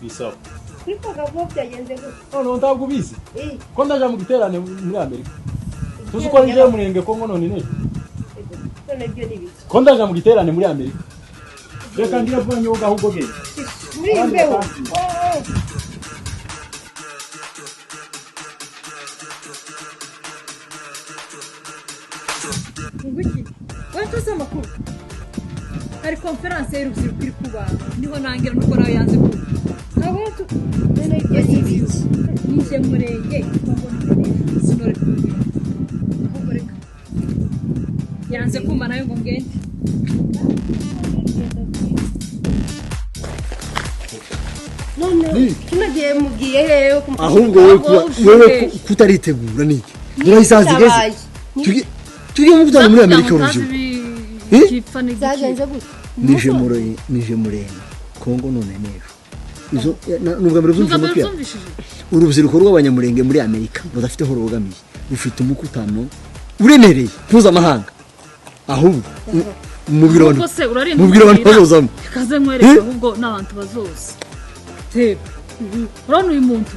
Ni sawa. Kwivuga vuba byagenze gute? None ntabwo ubizi Eh, ko ndaja mu giterane muri Amerika. Tuzi ko nje murenge Kongo none ne. None ibyo ni ibiki? Ko ndaja mu giterane muri Amerika. Reka ngira vuba nyoga ahubwo genda. Muri iyi mbeho. Oh, Nguki wowe tuzi amakuru, hari konferanse y'urubyiruko iri kuba, niho nangira nuko nawe yanze kuba. Abantu, none ibyo ni ibiki? Nije murenge Kongo sinore kugenda, ahubwo reka yanze kuma nayo ngo ngende. None kino gihe mugiye hehe? Ahubwo wowe kuba wowe kutaritegura niki? Dore isaha zigeze. Tugiye mu gutanga muri Amerika urubyiruko. Eh? Byagenze gute? Nije murenge, nije murenge Kongo none n'ejo. Izo nubwa mbere uzumva amatwi yawe. Urubyiruko rw'abanyamurenge muri Amerika rudafite aho rubogamiye, rufite umukutano uremereye mpuzamahanga. Ahubwo mubwira abantu, Ubwo se urarinda mubwira abantu bazozamo. Ikaze nkwereke ahubwo n'abantu bazoza. Reba, urabona uyu muntu,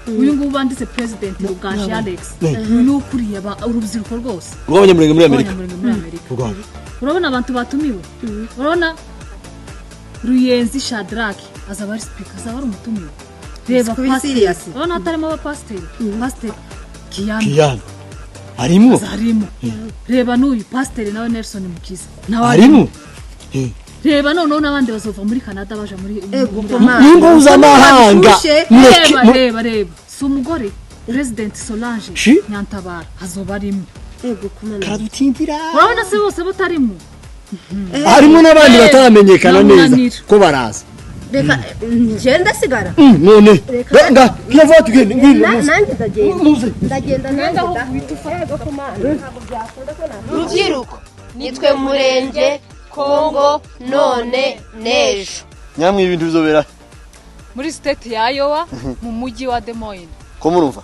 uyu nguyu banditse president Ruganje Alex, uyu ni ukuriye urubyiruko rwose rw'abanyamurenge muri Amerika. Rw'abanyamurenge muri Amerika. Rwanda. Urabona abantu batumiwe, urabona Ruyenzi Shadrack azaba ari speaker, azaba ari umutumiwe. Reba Kuri pasiteri, serious. urabona hatarimo abapasiteri, pasiteri Kiyana Kiyana harimo. Arimo. Reba n'uyu pasiteri nawe Nelson Mukiza nawe harimo. Reba noneho n'abandi bazova muri Canada baja muri Ego, muri- koma. N'impuzamahanga. Bashushe. Reba, reba, reba, si umugore president Solange Shi? Nyantabara azoba arimo. Ego, kumana. Karadutindira. Urabona se bose batarimo? Harimo n'abandi Eh, bataramenyekana neza namunanira. ko baraza. Reka njye ndasigara. None Reka- nga kiva tugende ngwino. Nanjye ndagenda. Muze. Ndagenda nanjye da. Ego, kumana. Ntabwo byakunda ko na. Rubyiruko, nitwe murenge Kongo none n'ejo. Nyamwe ibintu bizobera Muri state ya Iowa, mu mujyi wa Des Moines. Ko murumva?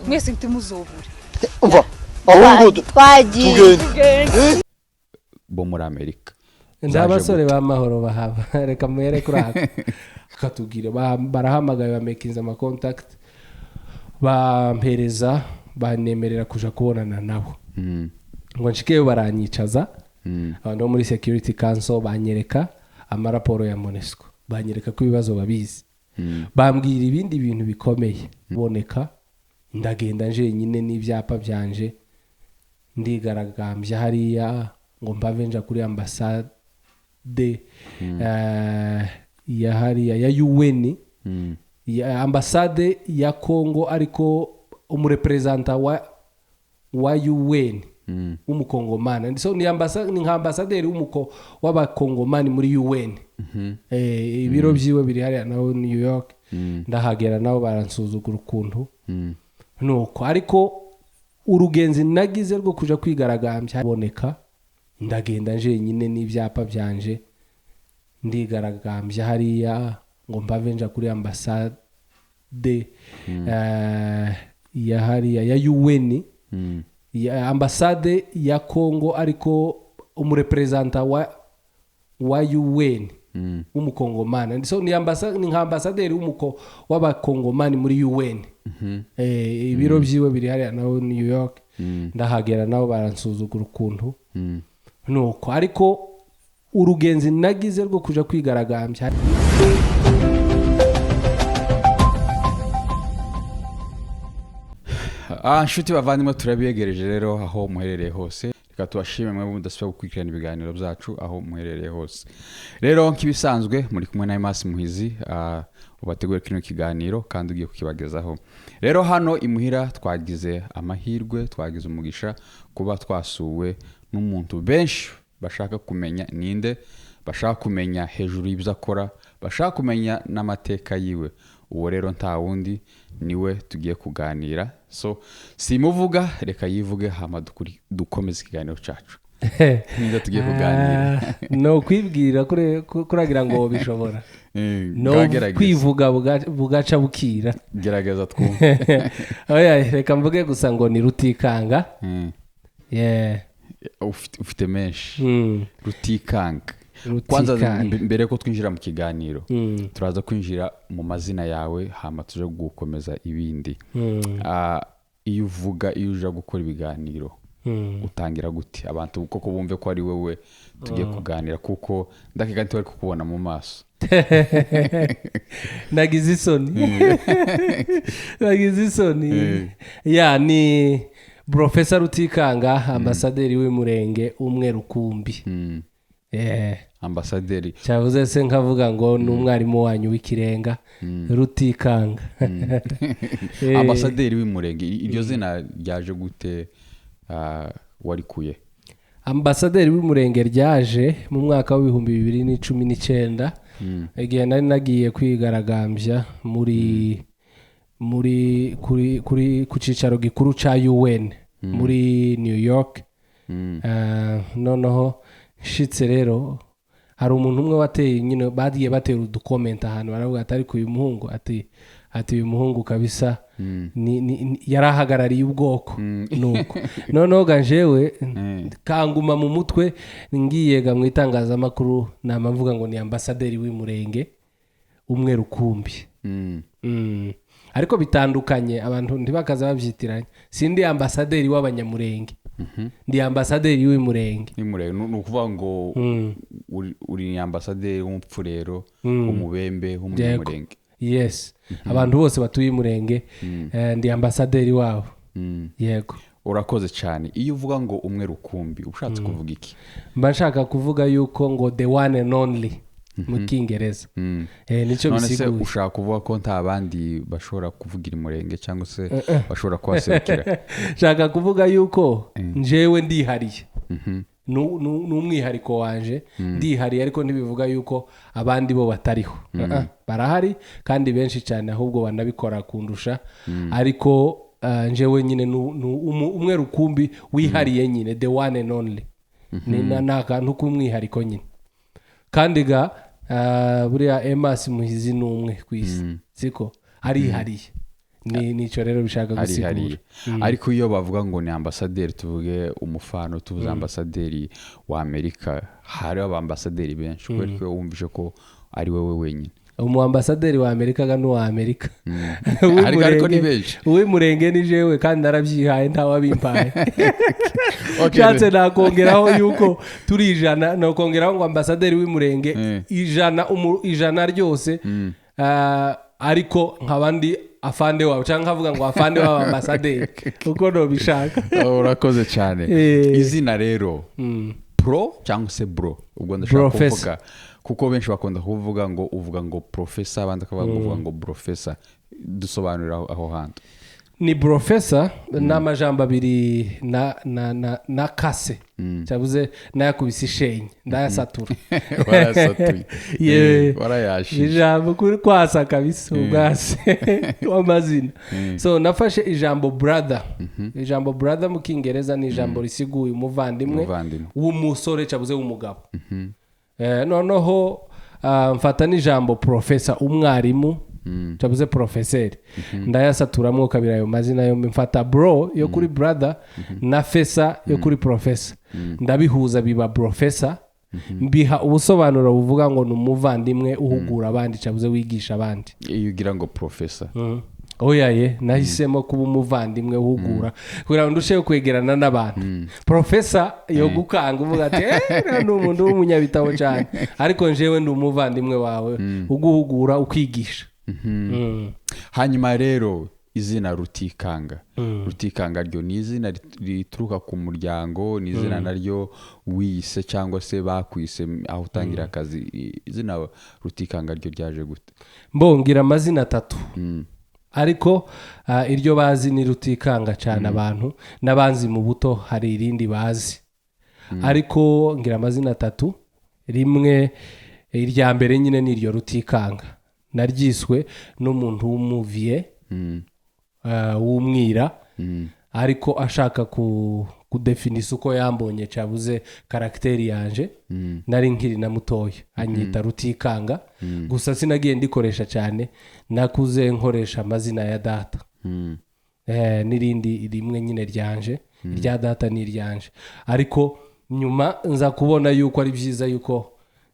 Mwese ntimuzobure. Umva ahubwo Twagiye. tugende. Bo muri Amerika. Nta basore b'amahoro bahaba. Reka muhere kuri aka akatubwira. Barahamagaye, bamekinze amakontakiti, bampereza, banemerera kuja kubonana nabo ngo nshikeyo. Baranyicaza abantu bo muri Security Council, banyereka amaraporo ya MONUSCO, banyereka ko ibibazo babizi, bambwira ibindi bintu bikomeye boneka. Ndagenda njenyine n'ibyapa byanje, ndigaragambya hariya ngo mpave nja kuri ambasade ya hariya ya UN, ya ambasade ya Congo, ariko umureperezanta wa UN w'umukongomani. So ni nka ambasaderi w'abakongomani muri UN. Ibiro byiwe biri hariya naho New York. Ndahagera nabo baransuzugura ukuntu nuko, ariko urugenzi nagize rwo kuja kwigaragambya boneka. Ndagenda njenyine n'ibyapa byanje, ndigaragambya hariya ngo mpave nja kuri ambasade ya hariya ya UN, ya ambasade ya Congo, ariko umureperezanta wa UN w'umukongomani. So ni nka ambasaderi w'abakongomani muri UN. Ibiro byiwe biri hariya naho New York. Ndahagera nabo baransuzugura ukuntu nuko, ariko urugenzi nagize rwo kuja kwigaragambya. Nshuti bavandimwe, turabiyegereje rero aho muherereye hose. Reka tubashime mwe mudasiba gukurikirana ibiganiro byacu aho muherereye hose. Rero nk'ibisanzwe muri kumwe na Emasi Muhizi, ubategure kino kiganiro kandi ugiye kukibagezaho. Rero hano imuhira twagize amahirwe, twagize umugisha kuba twasuwe n'umuntu benshi bashaka kumenya ninde, bashaka kumenya hejuru y'ibyo akora, bashaka kumenya n'amateka yiwe. Uwo rero nta wundi, niwe tugiye kuganira. So simuvuga, reka yivuge hama dukomeze ikiganiro cyacu. Ninde tugiye kuganira? No kwibwira kuragira ngo bishobora. No kwivuga bugaca bukira. Gerageza twumve. Oya, reka mvuge gusa ngo ni Rutikanga. Yeah. Ufite menshi. Rutikanga. Kwanza Rutikanga. mbere ko twinjira mu kiganiro, turaza kwinjira mu mazina yawe, hama tuje gukomeza ibindi. Iyo uvuga, iyo uja gukora ibiganiro, utangira gute abantu koko bumve ko ari wowe tugiye kuganira? Kuko ndakeka ntibari kukubona mu maso. Nagize isoni, nagize isoni. Ya, ni Profesa Rutikanga, ambasaderi w'Umurenge umwe rukumbi. Ambasaderi. Cyavuze se nkavuga ngo ni umwarimu wanyu w'ikirenga Rutikanga. Ambasaderi w'Umurenge, iryo zina ryaje gute? Warikuye? Ambasaderi w'Umurenge ryaje mu mwaka wa 2019, igihe nari nagiye kwigaragambya muri kuri ku cyicaro gikuru cya UN muri New York. Noneho nshitse rero, hari umuntu umwe wateye nyine, bagiye batera udukomenti ahantu, baravuga ati: "Ariko uyu muhungu," ati "uyu muhungu kabisa yari ahagarariye ubwoko." Nuko noneho ga jewe kanguma mu mutwe, ngiyega mu itangazamakuru nama mvuga ngo ni ambasaderi w'Umurenge umwe rukumbi. Ariko bitandukanye, abantu ntibakaza babyitiranya. Sindi ambasaderi w'Abanyamurenge, ndi ambasaderi w'Umurenge. W'Umurenge. Ni ukuvuga ngo uri ambasaderi w'Umupfurero, w'Umubembe, w'Umunyamurenge. Yes, abantu bose batuye Umurenge, ndi ambasaderi wabo. Yego. Urakoze cyane. Iyo uvuga ngo umwe rukumbi, uba ushatse kuvuga iki? Mba nshaka kuvuga yuko ngo the one and only mu Kingereza. Nicyo None se bisiguye. ushaka kuvuga ko nta bandi bashobora kuvugira Umurenge cyangwa se bashobora kuhaserukira? Nshaka kuvuga yuko njyewe ndihariye. Ni umwihariko wanje, ndihariye, ariko ntibivuga yuko abandi bo batariho. Barahari kandi benshi cyane, ahubwo banabikora kundusha, ariko njyewe nyine ni umwe rukumbi wihariye nyine, the one and only. Ni akantu k'umwihariko nyine. Kandi ga buriya Emasi Muhizi ni umwe ku isi, siko arihariye. Ni nicyo rero bishaka gusigura. Arihariye. Ariko iyo bavuga ngo ni ambasaderi, tuvuge umufano, tuvuze ambasaderi wa Amerika, hariho abambasaderi benshi, kubera ko wumvise ko ari wowe wenyine? Umu ambasaderi wa Amerika ga n'uwa Amerika. Ariko ni benshi. Uw'Umurenge ni jewe, kandi narabyihaye, ntawabimpaye. Nshatse nakongeraho yuko turi 100, nakongeraho ngo ambasaderi w'Umurenge 100, 100 ryose. Ariko nkaba ndi afande wabo, cyangwa nkavuga ngo afande wabo ambasaderi, uko nobishaka. Oh, urakoze cyane. Izina rero, pro cyangwa se bro, ubwo ndashaka Professor. kuvuga kuko benshi bakunda kuvuga ngo uvuga ngo profesa, abandi bakavuga ngo uvuga ngo brofesa. Dusobanurira aho hantu. Ni brofesa, ni amajambo abiri na kase, cyabuze nayakubise ishenye ndayasatura. Warayasatuye. Warayashije. Ijambo kuri kwasa kabisa, ubwase w'amazina. So nafashe ijambo brother. Ijambo brother mu Kingereza ni ijambo risiguye umuvandimwe Umuvandimwe. w'umusore, cyabuze w'umugabo. Noneho mfata n'ijambo profesa, umwarimu, cyabuze porofeseri, ndayasaturamwo kabiri ayo mazina yombi. Mfata bro yo kuri brother na fesa yo kuri profesa, ndabihuza biba brofesa. Mbiha ubusobanuro buvuga ngo ni umuvandimwe uhugura abandi, cyabuze wigisha abandi. Iyo ugira ngo profesa? Oya ye, nahisemo kuba umuvandimwe uhugura kugira ngo ndusheho kwegerana n'abantu. Profesa yo gukanga uvuga ati: "Eh, uriya ni umuntu w'umunyabitabo cyane," ariko njyewe ndi umuvandimwe wawe uguhugura, ukigisha. Hanyuma rero izina Rutikanga, Rutikanga ryo ni izina rituruka ku muryango, ni izina naryo wiyise cyangwa se bakwise aho utangira akazi? Izina Rutikanga ryo ryaje gute? Mbongira amazina atatu, ariko iryo bazi ni Rutikanga cyane abantu n'abanzi mu buto. Hari irindi bazi, ariko ngira amazina atatu. Rimwe, irya mbere nyine ni iryo Rutikanga, naryiswe n'umuntu w'umuviye, w'umwira, ariko ashaka kudefinisa uko yambonye, cyabuze caractère yanje nari nkiri na mutoya, anyita Rutikanga. Gusa sinagiye ndikoresha cyane, nakuze nkoresha amazina ya data. N'irindi rimwe nyine ryanje, irya data ni iryanje, ariko nyuma nza kubona yuko ari byiza yuko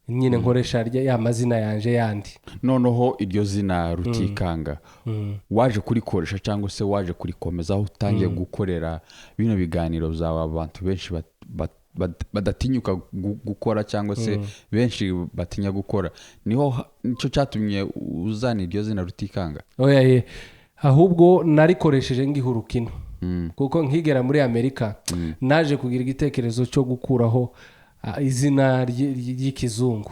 Nyine nkoresha ya mazina yanje yandi. Noneho iryo zina Rutikanga waje kurikoresha cyangwa se waje kurikomeza aho utangiye gukorera bino biganiro byawe, abantu benshi badatinyuka gukora cyangwa se benshi batinya gukora, niho nicyo cyatumye uzana iryo zina Rutikanga? Oya ye, ahubwo narikoresheje ngihuruka ino, kuko nkigera muri Amerika naje kugira igitekerezo cyo gukuraho izina ry'ikizungu.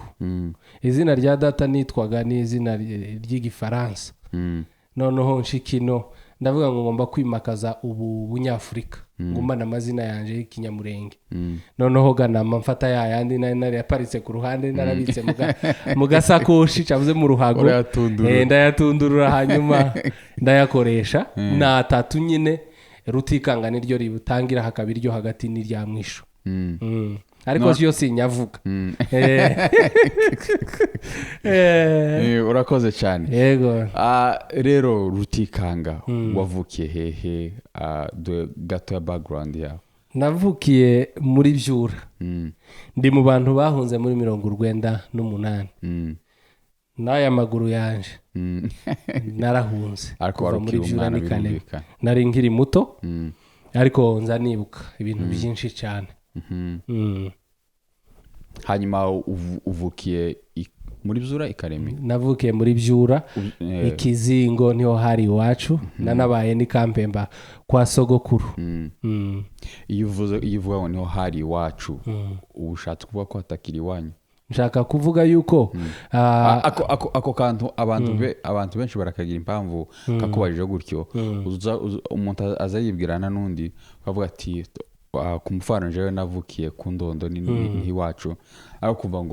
Izina rya data nitwaga ni izina ry'igifaransa. Noneho nshikino ndavuga ngo ngomba kwimakaza ubu bunyafurika, ngumana amazina yanje y'ikinyamurenge. Noneho ganama mfata ya yandi nari yaparitse ku ruhande, narabitse mu gasakoshi cyavuze mu ruhago, ndayatundurura hanyuma ndayakoresha. Na atatu nyine, Rutikanga niryo ributangira, hakaba iryo hagati n'irya mwisho. Ariko yo sinyavuga. Urakoze cyane. Yego. Rero Rutikanga, wavukiye hehe? Gato ya background yawe. Navukiye muri Byura. Ndi mu bantu bahunze muri 98. N'aya maguru yanje narahunze. Ariko wari muri ukiri Byura umwana ni Kalemi. birumvikana. Nari nkiri muto, ariko nza nibuka ibintu byinshi cyane. Hanyuma uvukiye muri Byura i Karemi? Navukiye muri Byura, Ikizingo niho hari iwacu. Nanabaye ni Kampemba kwa sogokuru. Iyo uvuga ngo niho hari iwacu, uba ushatse kuvuga ko hatakiri iwanyu? Nshaka kuvuga yuko Ako kantu abantu benshi barakagira impamvu kakubajije gutyo. Umuntu aza yibwirana n'undi akavuga ati ku mufano jewe navukiye ku Ndondo ni iwacu, ariko kuva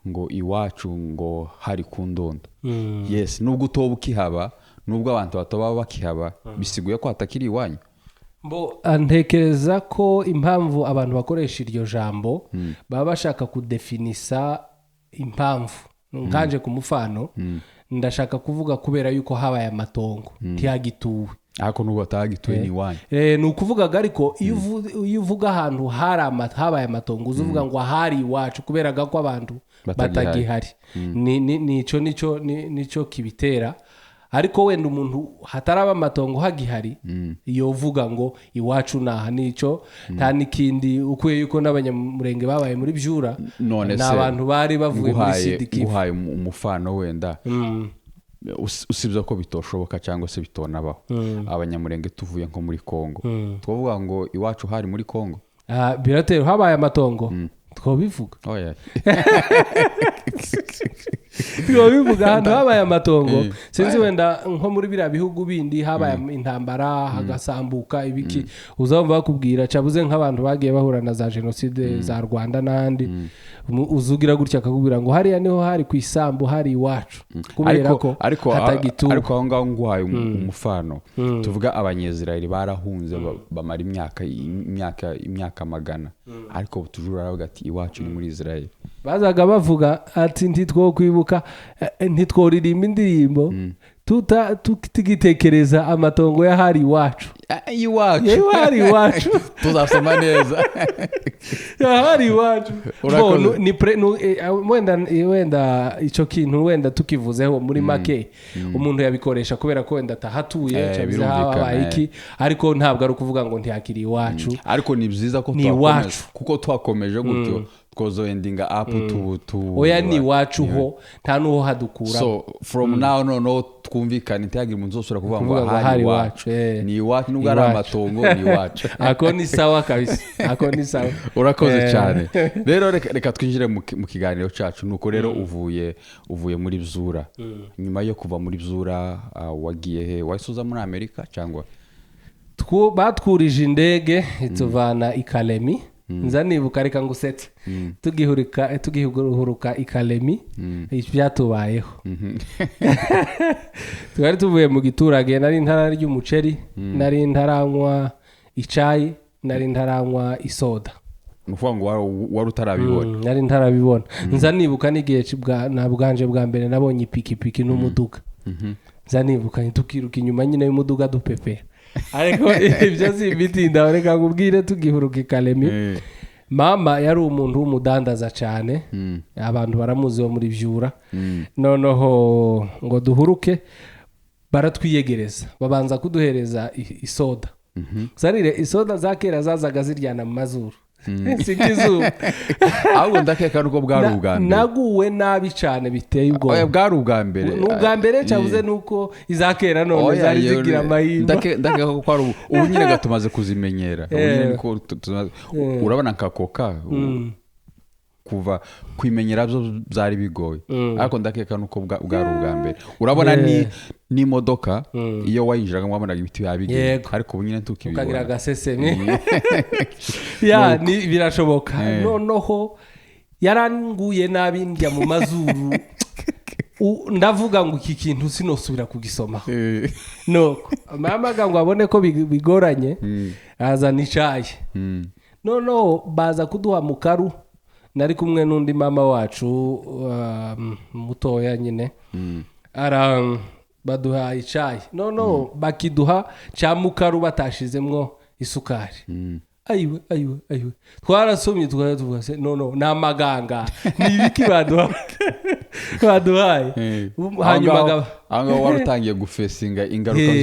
ngo iwacu ngo hari ku Ndondo. Yes, nubwo utoba ukihaba, nubwo abantu batoba bakihaba, bisiguye ko hatakiri iwanyu. Mbo ntekereza ko impamvu abantu bakoresha iryo jambo baba bashaka kudefinisa impamvu. Nkanje ku mufano ndashaka kuvuga kubera yuko habaye amatongo ntihagituwe. Ariko nubwo batagituye ni iwanyu. Ni ukuvuga ariko iyo uvuga ahantu hari habaye amatongo uzuvuga ngo hari iwacu kubera ko abantu batagihari. Nico nico nico kibitera. Ariko wenda umuntu hataraba amatongo hagihari yovuga ngo iwacu naha, nico nta nikindi ukuye yuko n'abanyamurenge babaye muri Byura n'abantu bari bavuye muri Sud-Kivu. Nguhaye umufano wenda usibye ko bitoshoboka cyangwa se bitonabaho, abanyamurenge tuvuye nko muri Kongo twavuga ngo iwacu hari muri Kongo. Biratera habaye amatongo twobivuga. Oh yeah. Twobivuga ahantu habaye amatongo. Sinzi wenda nko muri biriya bihugu bindi habaye intambara hagasambuka ibiki, uzumva bakubwira cabuze nk'abantu bagiye bahura na za genocide za Rwanda n'ahandi, uzugira gutya akakubwira ngo hariya niho hari ku isambu hari iwacu kubera ko hatagituwe. Ariko aho ngaho nguhaye umufano, tuvuga abanyezirayeli barahunze bamara imyaka magana, ariko tujura aravuga ati iwacu ni muri Israel. Bazaga bavuga ati ntitwo kwibuka, ntitworirimba indirimbo tugitekereza amatongo y'ahari iwacu. Iwacu hari iwacu tuzasoma neza ahari iwacu. Wenda icyo kintu wenda tukivuzeho muri make umuntu yabikoresha kubera ko wenda atahatuye cyabize habaye iki, ariko ntabwo ari ukuvuga ngo ntihakiri iwacu. Ariko ni byiza ko twakomeje, kuko twakomeje gutyo twozo endinga up tu oya ni iwacu ho nta nuho hadukura. So from now no twumvikane ntiyagira umuntu uzosura kuvuga ngo ahari iwacu ni iwacu nubwo ari amatongo ni iwacu. Ako ni sawa kabisa, ako ni sawa. Urakoze cyane. Rero reka twinjire mu kiganiro cyacu. Nuko rero uvuye muri Byura. Nyuma yo kuva muri Byura wagiye he? Wasuza muri Amerika cyangwa? Batwurije indege ituvana i Kalemi. Nza nibuka reka ngusetse tugihuruka i Kalemi byatubayeho. Twari tuvuye mu giturage, nari ntararya umuceri, nari ntaranywa icayi, nari ntaranywa isoda. Nukuvuga ngo wari utarabibona? Nari ntarabibona. Nza nibuka n'igihe na bwanje bwa mbere nabonye ipikipiki n'umuduga. Nza nibuka tukiruka inyuma nyine y'umuduga dupepera. Ariko ibyo si ibitinda, reka nkubwire tugihuruka i Kalemi. Mama yari umuntu w'umudandaza cyane, abantu baramuzi bo muri Byura. Noneho ngo duhuruke, baratwiyegereza, babanza kuduhereza isoda. Sarire, isoda za kera zazaga ziryana mu mazuru, si nk'izuba. Ahubwo ndakeka nuko bwari ubwa mbere. Naguwe nabi cyane biteye Oya, ubwoba. bwari ubwa mbere. Ni ubwa mbere cyabuze nuko iza kera none Oya, zari yewe, zigira amahimba. Ndakeka ko ari ubu nyine ga tumaze kuzimenyera. Ubu nyine niko urabona nka Coca, kuva kwimenyera byo byari bigoye, ariko ndakeka nuko bwari ubwa mbere. Urabona ni n'imodoka iyo wayinjiragamo wabonaga ibiti biba bigenda, ariko ubu nyine ukagira tukibibona. Agasesemi ya ni birashoboka. Noneho yaranguye nabi, ndya mu mazuru. Ndavuga ngo iki kintu sinosubira kugisomaho. Nuko mama ngo abone ko bigoranye, azana icayi. Noneho baza kuduha mukaru. Nari kumwe n'undi mama wacu, mutoya nyine, ara baduha icayi. Noneho bakiduha cya mukaru batashizemwo isukari. Ayiwe, ayiwe, ayiwe, twarasomye, tukajya tuvuga se no ni amaganga, ni ibiki baduhaye? Hanyuma Aho ngaho wari utangiye gufesinga ingaruka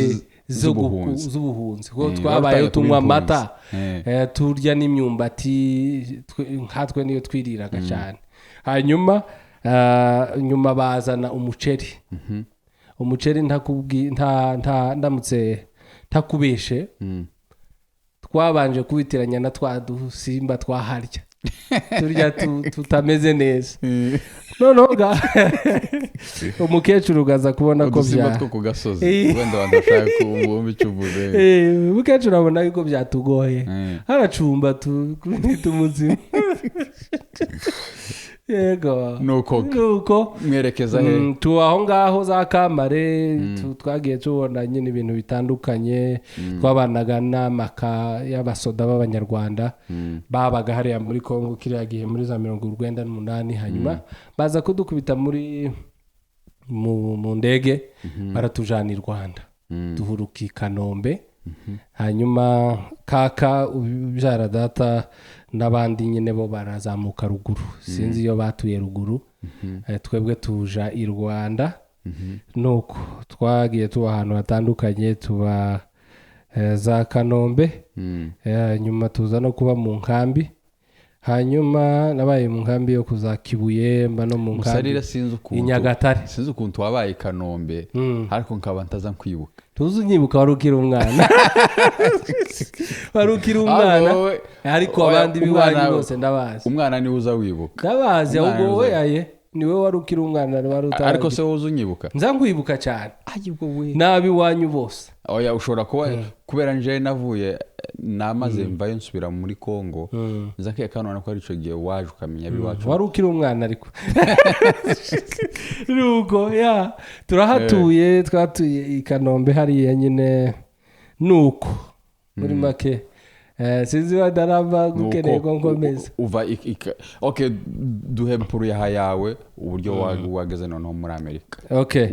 z'ubuhunzi. Z'ubuhunzi, kuko Wari twabayeho utangiye tunywa kuba amata, impunzi. Turya n'imyumbati, nkatwe niyo twiriraga cyane. Hanyuma nyuma bazana umuceri. Umuceri, ntakubwi nta nta ndamutse ntakubeshe, twabanje kubitiranya na twa dusimba twaharya turya tutameze neza. Noneho umukecuru ugaza kubona ko Udusimba bya two ku gasozi. Wenda abantu bashaka kumva icyo uvuze. Umukecuru abona yuko byatugoye, haracumba tumuzima, yego. Nuko nuko mwerekeza he? Tuba aho ngaho za Kamare. Twagiye tubona nyine ibintu bitandukanye. Twabanaga n'amaka y'abasoda b'abanyarwanda babaga hariya muri Kongo kiriya gihe muri za 98. Hanyuma baza kudukubita muri mu ndege, baratujana i Rwanda, duhuruka i Kanombe. Hanyuma kaka ubyara data n'abandi nyine bo barazamuka ruguru, sinzi iyo batuye ruguru. Twebwe tuja i Rwanda. Nuko twagiye tuba ahantu hatandukanye, tuba za Kanombe. Nyuma tuza no kuba mu nkambi. Hanyuma nabaye mu nkambi yo kuza Kibuye, mba no mu nkambi Musarire, sinzi i ukuntu Nyagatare. Sinzi ukuntu wabaye i Kanombe, ariko nkaba ntaza nkwibuka. Tuzi unyibuka, wari ukiri umwana, wari ukiri umwana. Ahubwo Ariko oya, abandi b'iwanyu bose ndabazi. Umwana niwe uza wibuka. Ndabazi. Umwana Ahubwo niwe wowe uza- aye niwe wari ukiri umwana, wari utaragira. Ariko se wowe uza unyibuka? Nza nkwibuka cyane, Ayibwo we. n'ab'iwanyu bose. Oya, ushobora kuba kubera nje navuye namaze mvayo nsubira muri Kongo, nza nkeka none ko ari ico gihe waje ukamenya ab'iwacu. Wari ukiri umwana, ariko nuko ya turahatuye, twatuye i Kanombe hariya nyine. Nuko muri make, sinzi wenda namba Nuko gukeneye ko nkomeza. Uva okay, duhe mpuruyaha yawe, uburyo wageze noneho muri Amerika,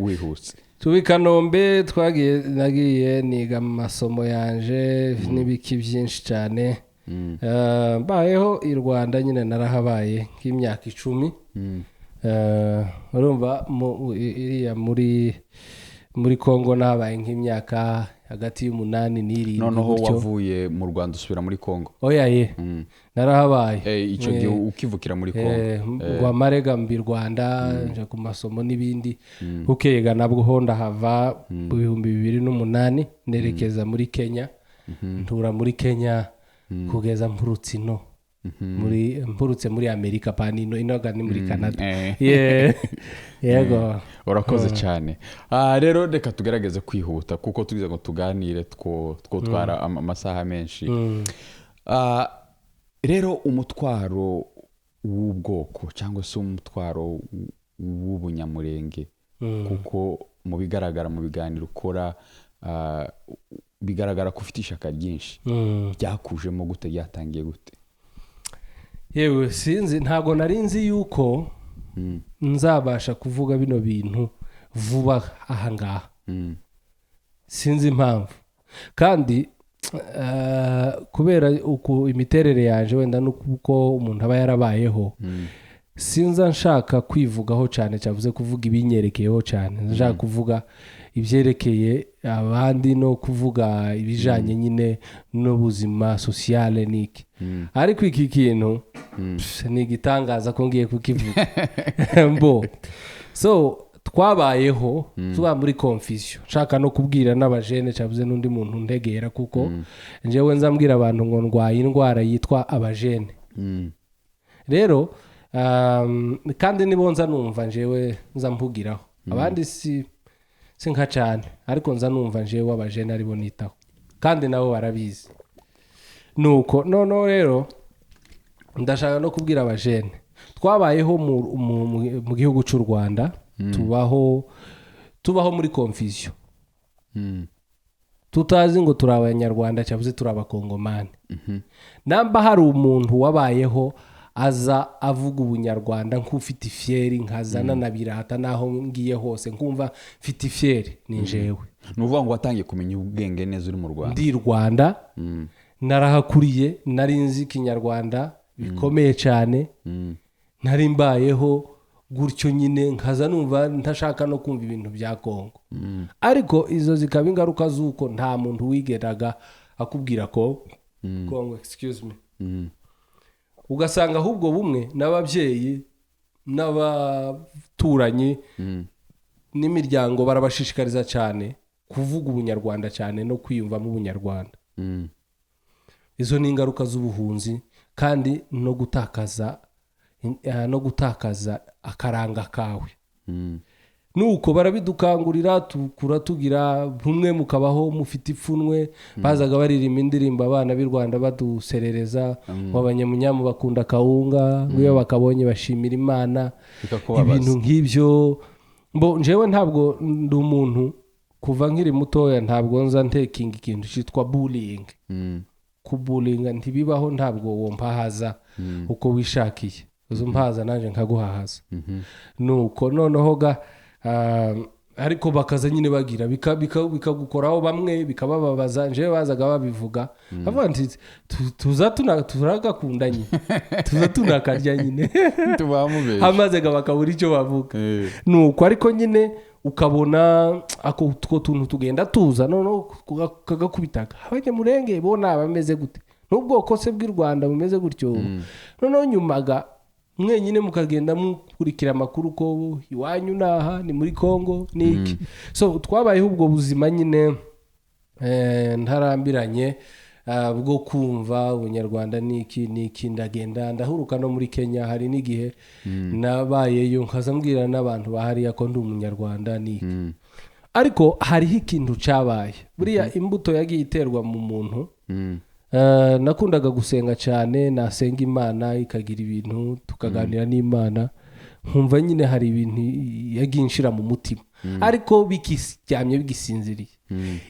wihuse. Tuba i Kanombe, twagiye, nagiye niga amasomo yanje n'ibiki byinshi cyane. Mbayeho i Rwanda nyine, narahabaye nk'imyaka 10. Urumva iriya muri Kongo nahabaye nk'imyaka hagati y'umunani n'irindwi Noneho gutyo. wavuye mu Rwanda usubira muri Kongo? Oya ye, narahabaye. Icyo gihe ukivukira muri Kongo? Ngwa marega mbi Rwanda, nja ku masomo n'ibindi. Bukeye nabwo ho ndahava mu 2008, nerekeza muri Kenya, ntura muri Kenya kugeza mpurutse ino muri mpurutse muri Amerika pani ino inoga ni muri Canada. Yeah. Yego. Urakoze cyane. Rero reka tugerageze kwihuta kuko tugize ngo tuganire twotwara amasaha menshi. Rero umutwaro w'ubwoko cyangwa se umutwaro w'ubunyamurenge, kuko mu bigaragara mu biganiro ukora, bigaragara ko ufite ishyaka ryinshi, byakujemo gute? Byatangiye gute? Yewe, sinzi, ntabwo nari nzi yuko nzabasha kuvuga bino bintu vuba aha ngaha. Sinzi impamvu kandi. Kubera uku imiterere yaje, wenda nuko umuntu aba yarabayeho, sinza nshaka kwivugaho cyane, cyavuze kuvuga ibinyerekeyeho cyane, nshaka kuvuga ibyerekeye abandi no kuvuga ibijanye nyine n'ubuzima sociale niki. Ariko iki kintu, pff, ni igitangaza ko ngiye kukivuga. Mbo so twabayeho tuba muri confusion. Nshaka no kubwira n'abajene, cyavuze n'undi muntu ntegera, kuko njyewe nza mbwira abantu ngo ndwaye indwara yitwa abajene. Rero kandi nibo nza numva njyewe nza mpugiraho, abandi si nka cyane, ariko nza numva njyewe abajene aribo nitaho, kandi nabo barabizi. Nuko noneho rero ndashaka no kubwira abajene, twabayeho mu gihugu cy'u Rwanda, tubaho muri confusion, tutazi ngo turi Abanyarwanda cyavuze turi Abakongomani. Namba hari umuntu wabayeho aza avuga ubunyarwanda nk'ufite ifyeri, nkazana na birata n'aho ngiye hose nkumva mfite ifyeri, ni njyewe. Ni ukuvuga ngo watangiye kumenya ubwenge neza uri mu Rwanda? Ndi Rwanda, narahakuriye, nari nzi Ikinyarwanda bikomeye cyane, nari mbayeho gutyo nyine, nkaza numva ntashaka no kumva ibintu bya Kongo. Ariko izo zikaba ingaruka z'uko nta muntu wigeraga akubwira ko Kongo, excuse me, ugasanga ahubwo bumwe n'ababyeyi n'abaturanyi n'imiryango barabashishikariza cyane kuvuga ubunyarwanda cyane no kwiyumvamo ubunyarwanda. Izo ni ingaruka z'ubuhunzi kandi no gutakaza akaranga kawe. Nuko barabidukangurira, tukura tugira bumwe, mukabaho mufite ipfunwe. Bazaga baririmba indirimbo abana b'i Rwanda baduserereza ngo abanyamunyamu bakunda kawunga, ngo iyo bakabonye bashimira Imana. Bikakubabaza. Ibintu nk'ibyo. Mbo njyewe ntabwo ndi umuntu, kuva nkiri mutoya ntabwo nza ntekinga ikintu cyitwa bullying. Kubulinga ntibibaho, ntabwo wompahaza uko wishakiye, uza umpahaza nanjye nkaguhahaza. Nuko noneho ga ariko bakaza nyine bagira bikagukoraho, bamwe bikabababaza. Njyewe bazaga babivuga bavuga nti tuza turagakunda nyine, tuza tunakarya nyine. Tubamubeshye. Amaze ga bakabura icyo bavuga. Nuko ariko nyine ukabona ako utwo tuntu tugenda tuza, noneho kagakubitaga Abanyamurenge bo ni abameze gute, n'ubwoko se bw'i Rwanda bumeze gutyo. Noneho nyumaga mwenyine mukagenda mukurikira amakuru ko iwanyu naha ni muri Kongo niki. So twabayeho ubwo buzima nyine, ntarambiranye, bwo kumva ubunyarwanda niki niki. Ndagenda ndahuruka no muri Kenya, hari n'igihe nabayeyo nkaza mbwira n'abantu bahariya ko ndi umunyarwanda niki. Ariko hariho ikintu cyabaye, buriya imbuto yagiye iterwa mu muntu. Nakundaga gusenga cyane, nasenga Imana ikagira ibintu tukaganira n'Imana, nkumva nyine hari ibintu yagiye inshira mu mutima, ariko bikiryamye, bigisinziriye.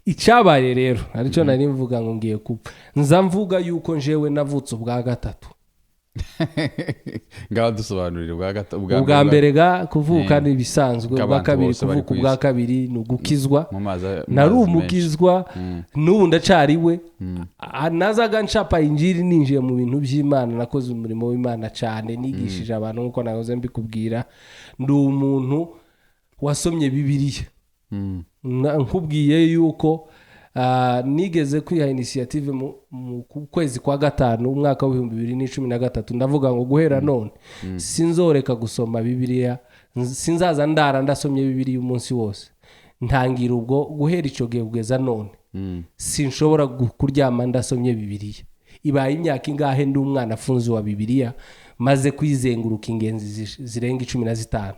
Icyabaye rero aricyo nari mvuga ngo ngiye kupfa, nza mvuga yuko njewe navutse ubwa gatatu. Ngaho dusobanurire ubwa gatatu. Ubwa mbere ga kuvuka ni ibisanzwe, ubwa Bw'abantu kabiri bose bari kuvuka ku ubwa isi. kabiri ni ugukizwa. Mu mazi, mu Nari mazi menshi. umukizwa, n'ubu ndacari we. Nazaga nshapa injiri, ninjiye mu bintu by'Imana, nakoze umurimo w'Imana cyane, nigishije abantu nk'uko nahoze mbikubwira. Ndi umuntu wasomye Bibiliya. Nkubwiye yuko nigeze kwiha initiative mu kwezi kwa gatanu umwaka wa 2013, ndavuga ngo guhera none sinzoreka gusoma Bibiliya, sinzaza ndara ndasomye Bibiliya umunsi wose. Ntangira ubwo, guhera icyo gihe kugeza none sinshobora kuryama ndasomye Bibiliya. Ibaye imyaka ingahe ndi umwana afunze wa Bibiliya, maze kwizenguruka ingenzi zirenga 15.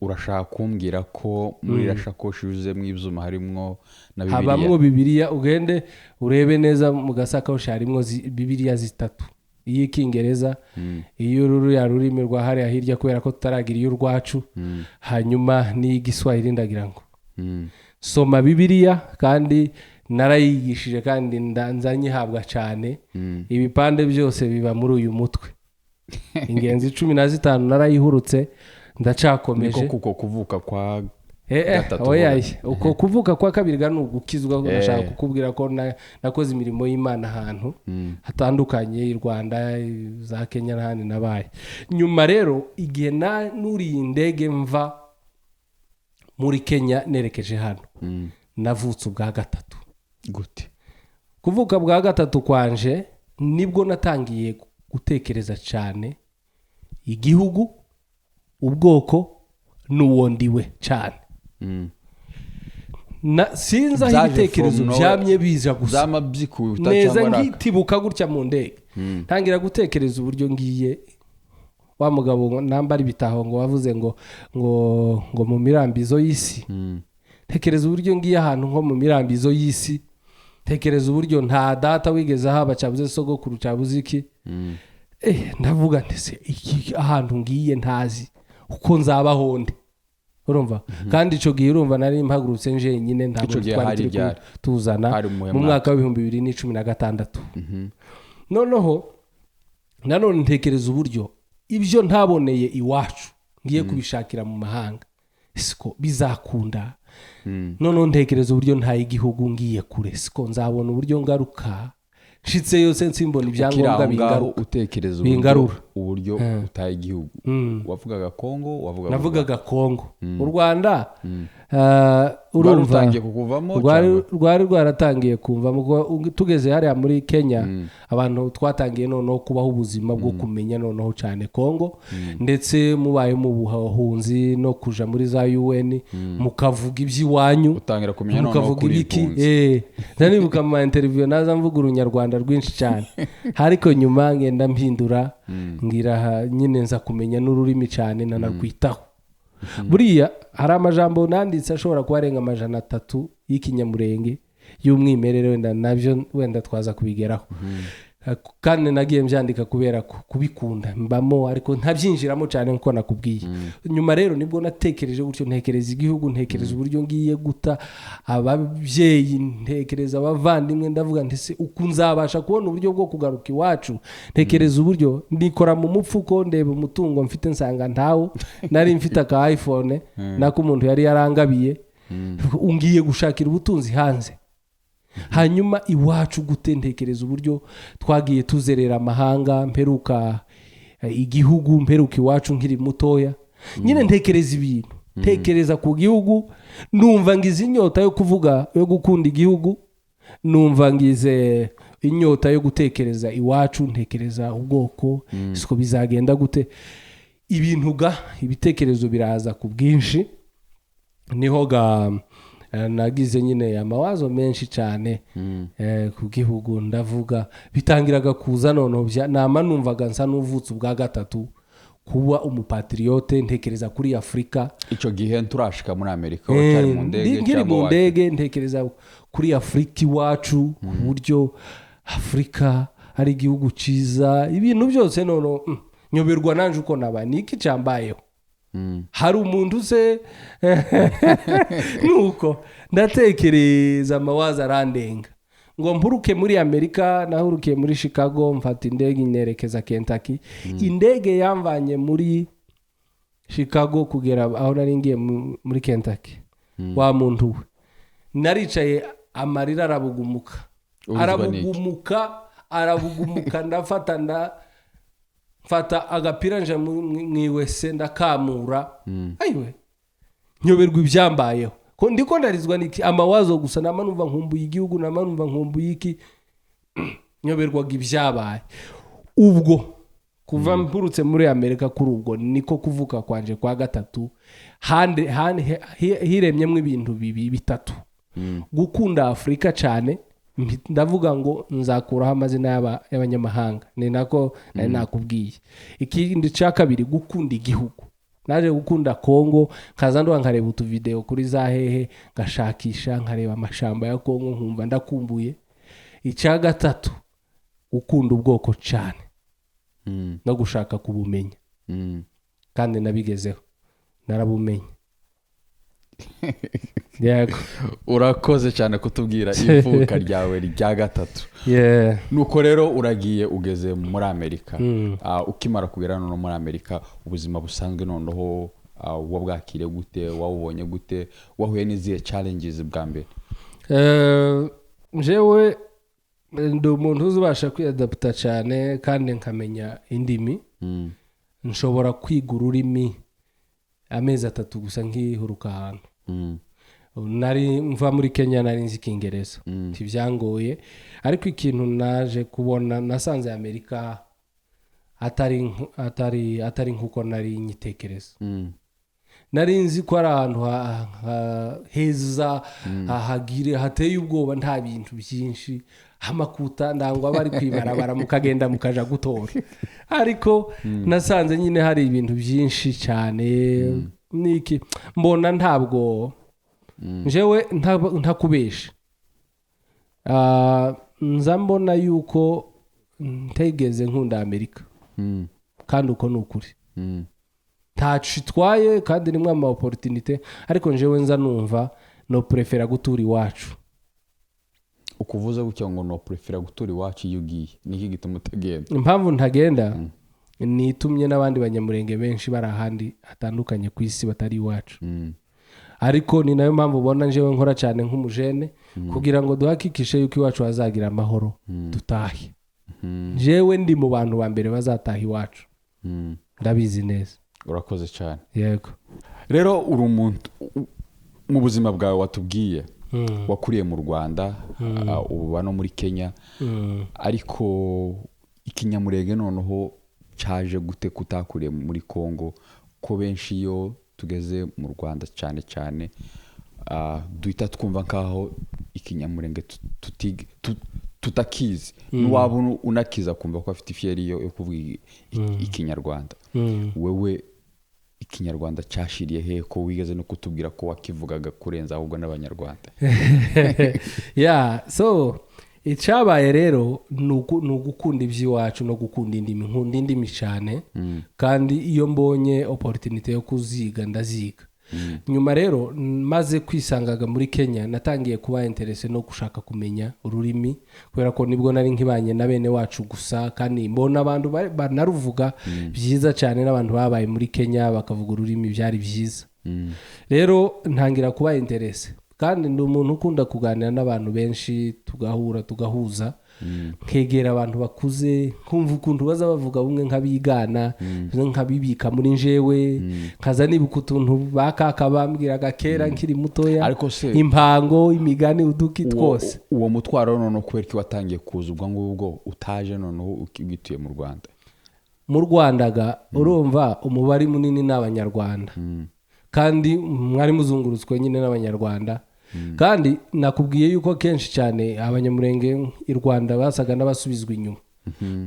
Urashaka kumbwira ko muri iriya shakoshi yuzuyemo ibyuma harimwo na Bibiliya? Habamwo Bibiliya. Ugende urebe neza mu gasakoshi harimo Bibiliya zitatu: iy'Icyongereza, iy'ururiya rurimi rwa hariya hirya kubera ko tutaragira iy'urwacu, hanyuma n'iy'Igiswahili. Ndagira ngo soma Bibiliya, kandi narayigishije, kandi nza nyihabwa cyane. Ibipande byose biba muri uyu mutwe, ingenzi 15 narayihurutse, ndacyakomeje. Niko kuko kuvuka kwa Gatatu Oya, vuga. uko kuvuka kwa kabiri ga ni ugukizwa. Ndashaka kukubwira ko nakoze imirimo y'Imana ahantu hatandukanye, i Rwanda, za Kenya n'ahandi nabaye. Nyuma rero, igihe nuriye indege mva muri Kenya nerekeje hano, navutse ubwa gatatu. Gute? Kuvuka bwa gatatu kwanje nibwo natangiye gutekereza cyane igihugu, ubwoko n'uwo ndiwe cyane. Sinzi aho Byaje ibitekerezo from nowhere. byamye biza gusa Zama byikuta neza cyangwa nkitibuka gutya mu ndege, ntangira gutekereza uburyo ngiye wa mugabo ngo nambara ibitaho, ngo wavuze ngo mu mirambizo y'isi. Tekereza uburyo ngiye ahantu nko mu mirambizo y'isi, tekereza uburyo nta data wigeze ahaba, cyabuze sogokuru, cyabuze iki. Ndavuga nti se iki ahantu ngiye ntazi uko nzabaho nde? Urumva, kandi icyo gihe urumva nari mpagurutse njenyine, ntabwo Ico gihe twari hari turi ryari? tuzana Hari mu muhe mu mwaka wa 2016. Noneho nanone ntekereza uburyo ibyo ntaboneye iwacu ngiye kubishakira mu mahanga, siko bizakunda. Noneho ntekereza uburyo ntaye igihugu ngiye kure, siko nzabona uburyo ngaruka, nshitse yose nsimbona Ukiri aho ibyangombwa ngaho bingaruka utekereza uburyo bingarura. Uburyo utaye igihugu, wavugaga Kongo, wavugaga Navugaga Kongo. U Rwanda, Rwari urumva rutangiye kukuvamo rwari cyangwa? Rwari rwaratangiye kumvamo kuko tugeze hariya muri Kenya, abantu twatangiye noneho kubaho ubuzima bwo kumenya noneho cyane Kongo, ndetse mubaye mu buhunzi no kuja muri za UN, mukavuga iby'iwanyu, Utangira kumenya noneho mukavuga kuri ibiki. impunzi. Ndanibuka mu ma interview naza mvuga urunyarwanda rwinshi cyane, ariko nyuma ngenda mpindura ngira aha, nyine nza kumenya n'ururimi cyane nanarwitaho. Buriya hari amajambo nanditse ashobora kuba arenga 300 y'ikinyamurenge y'umwimerere, wenda nabyo wenda twaza kubigeraho. Kandi nagiye mbyandika kubera kubikunda mbamo, ariko ntabyinjiramo cyane nkuko nakubwiye. Nyuma rero nibwo natekereje gutyo, ntekereza igihugu, ntekereza uburyo ngiye guta ababyeyi, ntekereza abavandimwe, ndavuga nti se uku nzabasha kubona uburyo bwo kugaruka iwacu? Ntekereza uburyo nikora mu mupfuko, ndeba umutungo mfite, nsanga ntawo. Nari mfite aka iPhone nako umuntu yari yarangabiye. Ngiye gushakira ubutunzi hanze, hanyuma iwacu gute? Ntekereza uburyo twagiye tuzerera amahanga, mperuka igihugu, mperuka iwacu nkiri mutoya. Nyine ntekereza ibintu, ntekereza ku gihugu, numva ngize inyota yo kuvuga, yo gukunda igihugu, numva ngize inyota yo gutekereza iwacu, ntekereza ubwoko, siko bizagenda gute? Ibintu ga ibitekerezo biraza ku bwinshi. Niho ga nagize nyine amawazo menshi cyane ku gihugu. Ndavuga bitangiraga kuza noneho nama numvaga nsa n'uvutse ubwa gatatu, kuba umupatriote, ntekereza kuri Afurika. Icyo gihe nturashika muri Amerika, uracyari mu ndege Nkiri cyangwa mu ndege, ntekereza kuri Afurika iwacu, ku buryo Afurika ari igihugu cyiza, ibintu byose. Noneho nyoberwa nanje uko nabaye, ni iki cyambayeho? Hari umuntu se? Nuko ndatekereza, amawazo arandenga ngo mpuruke muri Amerika. Nahurukiye muri Chicago, mfata indege nerekeza Kentucky. Indege yamvanye muri Chicago kugera aho nari ngiye muri Kentucky, wa muntu we, naricaye amarira arabugumuka. Urizwa n'iki? Arabugumuka, arabugumuka. Ndafata mfata agapira nja mu iwese ndakamura. Ayiwe, nyoberwa ibyambayeho, ko ndiko ndarizwa niki? Amawazo gusa, nama numva nkumbuye igihugu, nama numva nkumbuye iki, nyoberwaga ibyabaye. Ubwo kuva mpurutse muri Amerika, kuri ubwo niko kuvuka kwanje kwa gatatu. Hiremyemo ibintu bibi bitatu: gukunda Afurika cyane, ndavuga ngo nzakuraho amazina y'abanyamahanga, ni nako nari nakubwiye. Ikindi cya kabiri, gukunda igihugu. Naje gukunda Kongo, nkaza nduha nkareba utuvideo kuri za hehe, ngashakisha, nkareba amashamba ya Kongo, nkumva ndakumbuye. Icya gatatu, gukunda ubwoko cyane no gushaka kubumenya. Kandi nabigezeho, narabumenye, yego. Urakoze cyane kutubwira ivuka ryawe rya gatatu. Nuko rero uragiye, ugeze muri Amerika. Ukimara kugera noneho muri Amerika, ubuzima busanzwe noneho Wabwakiriye gute? Wawubonye gute? Wahuye n'izihe challenges bwa mbere? Jewe ndi umuntu uzubasha kwiyadaputa cyane kandi nkamenya indimi. Nshobora kwiga ururimi amezi 3 gusa nkihuruka ahantu. Nari mva muri Kenya, nari nzi Ikingereza, ntibyangoye. Ariko ikintu naje kubona, nasanze Amerika atari nk'uko nari nyitekereza. Nari nzi ko ari ahantu heza, hahagire hateye ubwoba, nta bintu byinshi, amakuta ndangwa bari kwibarabara, mukagenda mukaja gutora. Ariko nasanze nyine hari ibintu byinshi cyane niki mbona. Ntabwo njyewe ntakubesha, nza mbona yuko ntegeze nkunda Amerika. Kandi uko ni ukuri. Ntaco itwaye kandi nimwe ama opportunité, ariko njyewe nza numva no prefera gutura iwacu. Ukuvuze gutya ngo no prefera gutura iwacu, iyo ugiye niki gituma utagenda? Impamvu ntagenda nitumye n'abandi Banyamurenge benshi bari ahandi hatandukanye ku isi batari iwacu. Ariko ni nayo mpamvu ubona njyewe nkora cyane nk'umujene kugira ngo duhakikishe yuko iwacu hazagira amahoro, dutahe. Njyewe ndi mu bantu ba mbere bazataha iwacu. Ndabizi neza. Urakoze cyane. Yego. Rero uri umuntu mu buzima bwawe watubwiye wakuriye mu Rwanda, uba no muri Kenya. Ariko Ikinyamurenge noneho cyaje gute kutakuriye muri Congo? Ko benshi iyo tugeze mu Rwanda cyane cyane, duhita twumva nkaho Ikinyamurenge tutakizi, n'uwaba unakiza akumva ko afite ifiyeri yo kuvuga Ikinyarwanda. Wewe Ikinyarwanda cyashiriye he, ko wigeze no kutubwira ko wakivugaga kurenza ahubwo n'Abanyarwanda? Yeah, so icyabaye rero ni ugukunda iby'iwacu no gukunda indimi. Nkunda indimi cyane, kandi iyo mbonye opportunity yo kuziga ndaziga. Nyuma rero maze kwisangaga muri Kenya, natangiye kuba intéressé no gushaka kumenya ururimi, kubera ko nibwo nari nkibanye na bene wacu gusa, kandi mbona abantu banaruvuga byiza cyane, n'abantu babaye muri Kenya bakavuga ururimi, byari byiza. Rero ntangira kuba intéressé, kandi ndi umuntu ukunda kuganira n'abantu benshi, tugahura, tugahuza, nkegera abantu bakuze, nkumva ukuntu baza bavuga bumwe, nkabigana, nkabibika muri njewe, nkaza nibuka utuntu ba kaka bambwiraga kera nkiri mutoya. Ariko se impango, imigani, uduki twose. Uwo mutwaro noneho kubera ko watangiye kuza ubwo ngubwo utaje noneho ugituye mu Rwanda? Mu Rwandaga urumva umubare munini ni Abanyarwanda, kandi mwari muzungurutswe nyine n'Abanyarwanda. Kandi nakubwiye yuko kenshi cyane Abanyamurenge i Rwanda basaga n'abasubizwa inyuma,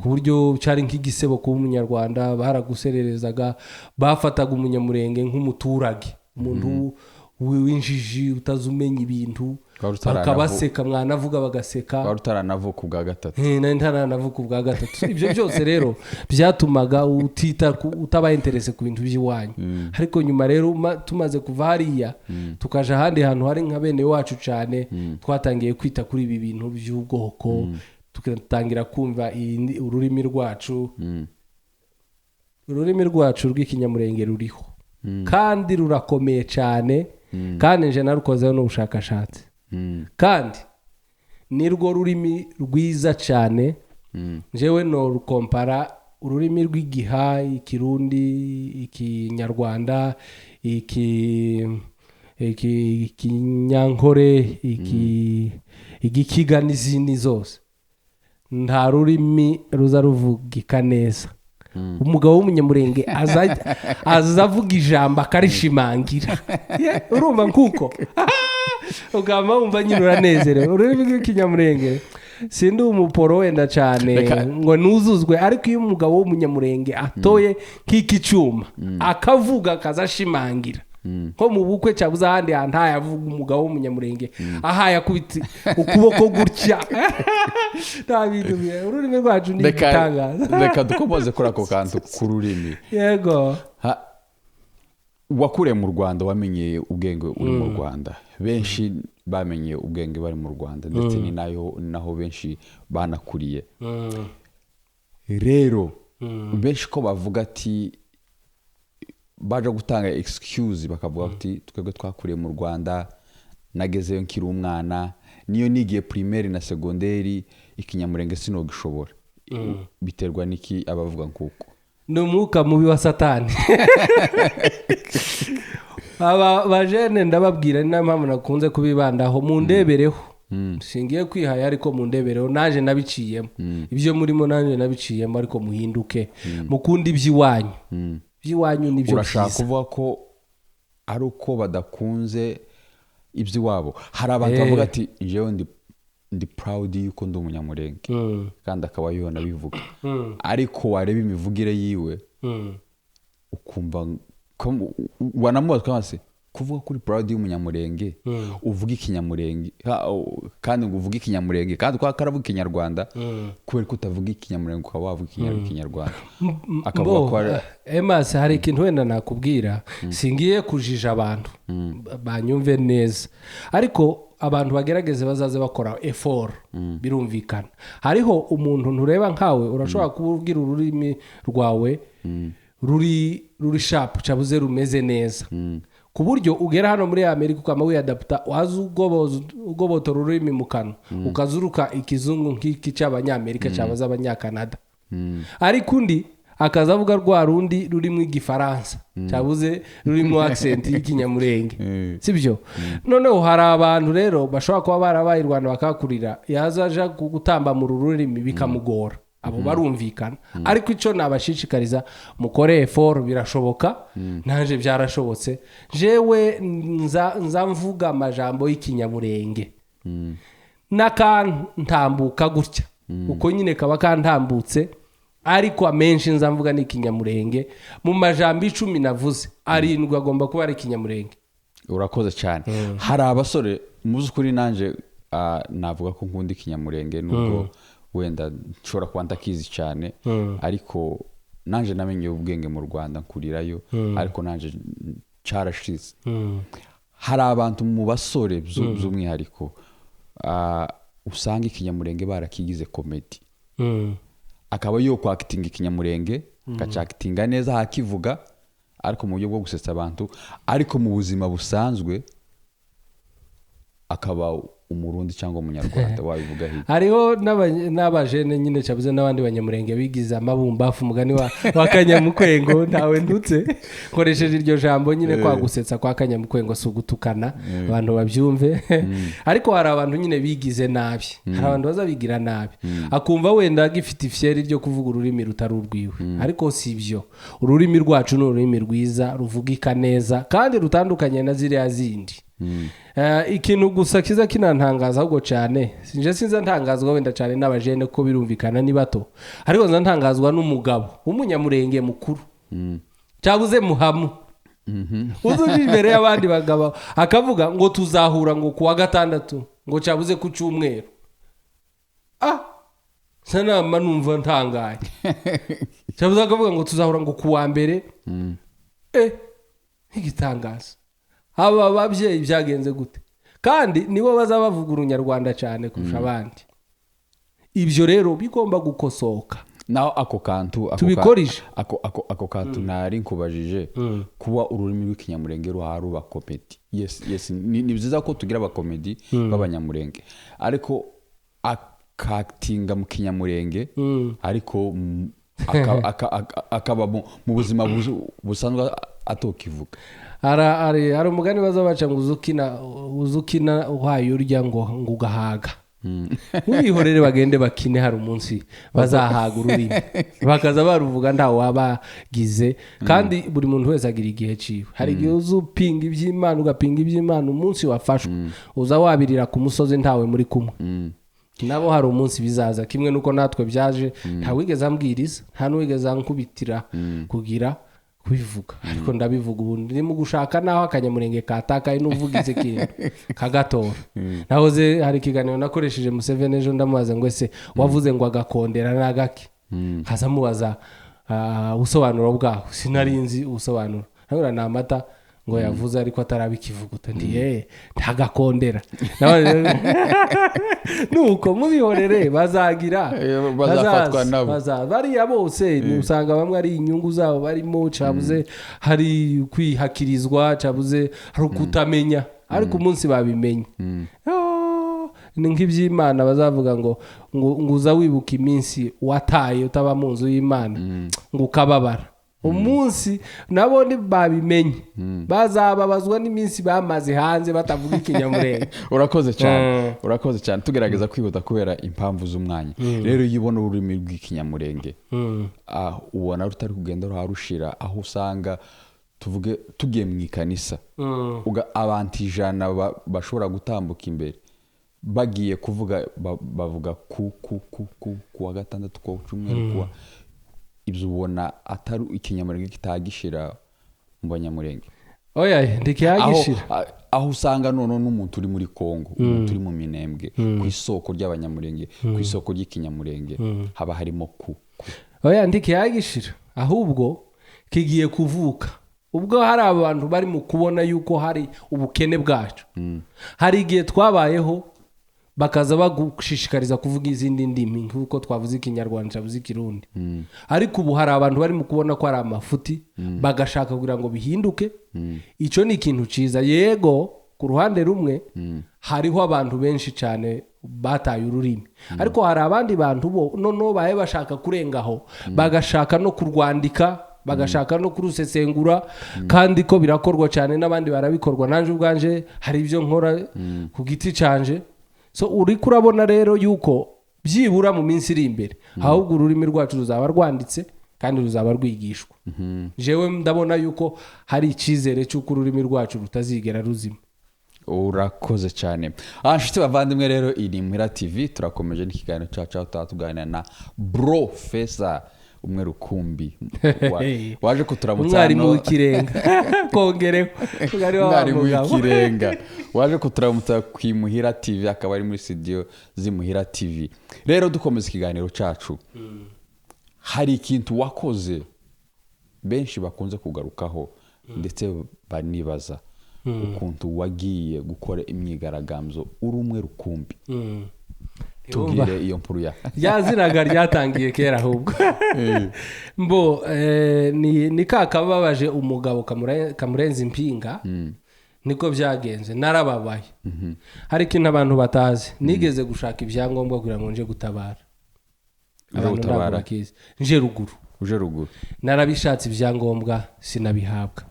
ku buryo cyari nk'igisebo kuba Umunyarwanda. Baragusererezaga, bafataga Umunyamurenge nk'umuturage, umuntu w'injiji utazi umenya ibintu. Wari utaranavu- Bakabaseka, mwanavuga bagaseka. Wari utaranavuka ubwa gatatu. Nari ntaranavuka ubwa gatatu. Ibyo byose rero byatumaga utita utaba intéressé ku bintu by'iwanyu. Ariko nyuma rero tumaze kuva hariya tukaja ahandi hantu hari nka bene wacu cyane, twatangiye kwita kuri ibi bintu by'ubwoko, tugatangira kumva ururimi rwacu. Ururimi rwacu rw'Ikinyamurenge ruriho kandi rurakomeye cyane, kandi nje narukozeho n'ubushakashatsi. Kandi nirwo rurimi rwiza cyane. Njyewe norukompara ururimi rw'Igiha, Ikirundi, Ikinyarwanda, Ikinyankore, Igikiga n'izindi zose. Nta rurimi ruza ruvugika neza. Umugabo w'Umunyamurenge aza avuga ijambo akarishimangira. Yeah, urumva nkuko ugamba wumva nyine uranezerewe. Ururimi rw'Ikinyamurenge, sindi umuporo wenda cyane ngo nuzuzwe, ariko iyo umugabo w'Umunyamurenge atoye nk'iki cyuma akavuga, akaza ashimangira, nko mu bukwe cyabuze ahandi hantu ntayavuga, umugabo w'Umunyamurenge ahaye akubita ukuboko gutya, nta bintu ururimi rwacu ni igitangaza. Reka dukomoze kuri ako kantu k'ururimi. Yego. Wakuriye mu Rwanda, wamenyeye ubwenge uri mu Rwanda. Benshi bamenye ubwenge bari mu Rwanda, ndetse ni nayo naho benshi banakuriye. Rero benshi ko bavuga ati Baje gutanga excuse, bakavuga ati: "Twebwe twakuriye mu Rwanda, nagezeyo nkiri umwana, niyo nigiye primaire na secondaire, ikinyamurenge sinogishobora." Biterwa n'iki abavuga nkuko? Ni umwuka mubi wa Satani. Aba bajene ndababwira, ni nayo mpamvu nakunze kubibandaho. Mundebereho, singiye kwihaya, ariko mundebereho, naje nabiciyemo ibyo murimo, nanjye nabiciyemo, ariko muhinduke, mukunde iby'iwanyu. Iby'iwanyu nibyo Urashaka byiza. kuvuga ko ari uko badakunze iby'iwabo? Hari abantu bavuga ati: "Njyewe ndi proud yuko ndi umunyamurenge," kandi akaba yibona bivuga, ariko wareba imivugire yiwe ukumva wanamubaza ukamubaza se, kuvuga kuri proud y'umunyamurenge, uvuga ikinyamurenge, kandi ngo uvuge ikinyamurenge, kandi kwa karavuga ikinyarwanda, kubera ko utavuga ikinyamurenge ukaba wavuga ikinyarwanda, akavuga Bo, ko ari Emasi, hari ikintu wenda nakubwira. Singiye kujija abantu, banyumve neza, ariko abantu bagerageze bazaze bakora effort. Birumvikana, hariho umuntu ntureba nkawe, urashobora kuba ubwira ururimi rwawe ruri sharp, cabuze rumeze neza, ku buryo ugera hano muri Amerika ukaba wiyadaputa, waza ugobotora ururimi mu kanwa, ukazuruka ikizungu nk'iki cy'Abanyamerika cyangwa z'Abanyakanada, ariko undi akaza avuga rwa rundi rurimo igifaransa, cyabuze rurimo accent y'ikinyamurenge, sibyo? Noneho hari abantu rero bashobora kuba barabaye i Rwanda bakahakurira, yaza aja gutamba mu rurimi bikamugora. Abo barumvikana, ariko icyo nabashishikariza, mukore effort, birashoboka. Nanjye byarashobotse. Jewe nza mvuga amajambo y'ikinyamurenge n'akantambuka gutya, uko nyine kaba kantambutse, ariko amenshi nza mvuga ni ikinyamurenge. Mu majambo 10 navuze, 7 agomba kuba ari ikinyamurenge. Urakoze cyane. Hari abasore, mu by'ukuri nanjye navuga ko nkunda ikinyamurenge, nubwo wenda nshobora kuba ntakizi cyane, ariko nanjye namenye ubwenge mu Rwanda, nkurirayo, ariko nanjye cyarashize. Hari abantu mu basore by'umwihariko usanga ikinyamurenge barakigize comedy, akaba yo kwakitinga ikinyamurenge, akacakitinga neza, hakivuga, ariko mu buryo bwo gusetsa abantu, ariko mu buzima busanzwe akaba Umurundi cyangwa Umunyarwanda. Wabivuga hirya? Hariho n'abajene nyine, cyabuze n'abandi banyamurenge bigize amabumbafu, umugani wa Kanyamukwengo. Ntawe ndutse, nkoresheje iryo jambo nyine kwa gusetsa kwa Kanyamukwengo, si ugutukana, abantu babyumve. Ariko hari abantu nyine bigize nabi, hari abantu baza bigira nabi, akumva wenda agifite ifyeri ryo kuvuga ururimi rutari urwiwe, ariko si ibyo. Ururimi rwacu ni ururimi rwiza, ruvugika neza kandi rutandukanye na ziriya zindi. Ikintu gusa kiza kinantangaza ahubwo cyane, sinje sinza ntangazwa wenda cyane n'abajene, kuko birumvikana ni bato, ariko nza ntangazwa n'umugabo w'umunyamurenge mukuru, cyabuze muhamu, uza uje imbere y'abandi bagabo akavuga ngo tuzahura ngo kuwa gatandatu, ngo cyabuze ku cyumweru. Sanama numva ntangaye. Cyabuze akavuga ngo tuzahura ngo kuwa mbere. Nk'igitangaza, aba babyeyi byagenze gute? Kandi nibo bazaba bavuga urunyarwanda cyane kurusha abandi. Ibyo rero bigomba gukosoka. Naho ako kantu Tubikorije. Ako kantu ntari nkubajije, kuba ururimi rw'ikinyamurenge ruha ruba comedy, yes, ni byiza ko tugira abakomedi b'abanyamurenge, ariko akatinga mu kinyamurenge, ariko akaba mu buzima busanzwe atokivuga. Hari umugani baza baca ngo uzukina uhaye urya ngo ugahaga. Mubihorere bagende bakine, hari umunsi bazahaga ururimi bakaza baruvuga ntawe wabagize. Kandi buri muntu wese agira igihe ciwe. Hari igihe uza upinga iby'Imana, ugapinga iby'Imana, umunsi wafashwe uza wabirira ku musozi ntawe muri kumwe. Nabo hari umunsi bizaza, kimwe nuko natwe byaje. Nta wigeze ambwiriza, nta n'uwigeze ankubitira kugira kubivuga, ariko ndabivuga. Ubu ndimo gushaka naho akanyamurenge katakaye n'uvugize ikintu kagatora. Nahoze hari ikiganiro nakoresheje Museveni ejo, ndamubaza ngo: "Ese wavuze ngo agakondera n'agaki?" Nkaza mubaza ubusobanuro bwaho, sinari nzi ubusobanuro. Nabura ni amata. Ngo yavuze ariko atarabikivuguta, ndi ntagakondera. Nuko mubihorere, bazagira Bazafatwa bazaza, nabo. Bazaza. Bariya bose ni usanga bamwe ari inyungu zabo barimo, cabuze hari kwihakirizwa, cabuze hari ukutamenya, ariko umunsi babimenye, oh, ni nk'iby'Imana bazavuga ngo uza wibuka iminsi wataye utaba mu nzu y'Imana, ngo ukababara. Umunsi nabo babimenye, bazababazwa n'iminsi bamaze hanze batavuga Ikinyamurenge. Urakoze cyane, urakoze cyane. Tugerageza kwihuta kubera impamvu z'umwanya. Rero iyo ubona ururimi rw'Ikinyamurenge, ubona rutari kugenda ruharushira, aho usanga tuvuge tugiye mu ikanisa, abantu 100 bashobora gutambuka imbere bagiye kuvuga, bavuga ku ku ku ku ku wa gatandatu, ku wa cyumweru, kuwa ibyo, ubona atari Ikinyamurenge kitagishira mu Banyamurenge? Oya, ntikihagishira. Aho usanga noneho n'umuntu uri muri Kongo, umuntu uri mu Minembwe, ku isoko ry'Abanyamurenge, ku isoko ry'Ikinyamurenge, haba harimo ku ku. Oya, ntikihagishira, ahubwo kigiye kuvuka ubwo hari abantu bari mu kubona yuko hari ubukene bwacu. Hari igihe twabayeho bakaza bagushishikariza kuvuga izindi ndimi, nk'uko twavuze Ikinyarwanda, cyavuze Ikirundi, ariko ubu hari abantu bari mu kubona ko ari amafuti, bagashaka kugira ngo bihinduke. Icyo ni ikintu cyiza. Yego, ku ruhande rumwe hariho abantu benshi cyane bataye ururimi, ariko hari abandi bantu bo noneho bahe bashaka kurengaho, bagashaka no kurwandika, bagashaka no kurusesengura, kandi ko birakorwa cyane n'abandi barabikorwa. Nanjye ubwanje hari ibyo nkora ku giti canje. So uri kurabona rero yuko byibura mu minsi iri imbere ahubwo ururimi rwacu ruzaba rwanditse kandi ruzaba rwigishwa. Jewe ndabona yuko hari icyizere cy'uko ururimi rwacu rutazigera ruzima. Urakoze cyane. Nshuti bavandimwe, rero iyi ni Muhira TV, turakomeje n'ikiganiro cyacu aho tuba tuganira na Profesa umwe rukumbi waje kuturamutsa Umwarimu hano. w'ikirenga, kongereho. Umwarimu w'ikirenga waje kuturamutsa ku Imuhira TV, akaba ari muri studio z'Imuhira TV. Rero dukomeza ikiganiro cyacu, hari ikintu wakoze benshi bakunze kugarukaho, ndetse banibaza ukuntu wagiye gukora imyigaragambyo uri umwe rukumbi. Tubwire iyo nkuru ya Rya zinaga ryatangiye kera ahubwo. Mbo ni ka kababaje umugabo kamurenza impinga, niko byagenze. Narababaye. Hari ikintu abantu batazi: nigeze gushaka ibyangombwa kugira ngo nje gutabara. Uje Abantu ntabwo gutabara? bakizi. Nje ruguru. Uje ruguru. Narabishatse ibyangombwa, sinabihabwa.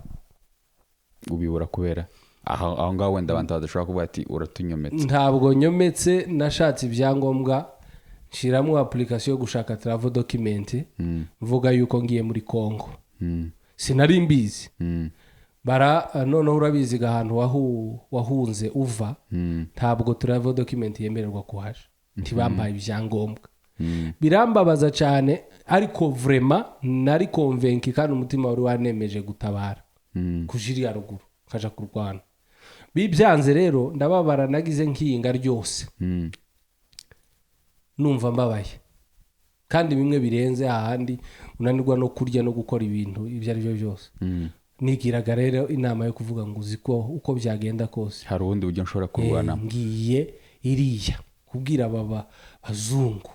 Ubibura kubera aho ngaho wenda abantu badashobora kuvuga ati uratunyometse? Ntabwo nyometse. Nashatse ibyangombwa, nshyiramo application yo gushaka travel document, mvuga yuko ngiye muri Congo. Sinari mbizi. Bara noneho urabizi ahantu wahunze uva, ntabwo travel document yemererwa kuhaja. Ntibampaye ibyangombwa, birambabaza cyane, ariko vraiment nari convaincu kandi umutima wari wanemeje gutabara, kuja iriya ruguru nkaja kurwana. Bibyanze rero ndababara, nagize nkiyinga ryose, numva mbabaye, kandi bimwe birenze ahandi unanirwa no kurya no gukora ibintu ibyo ari byo byose. Nigiraga rero inama yo kuvuga ngo uzi ko uko byagenda kose hari ubundi buryo nshobora kurwana. Ngiye iriya kubwira aba bazungu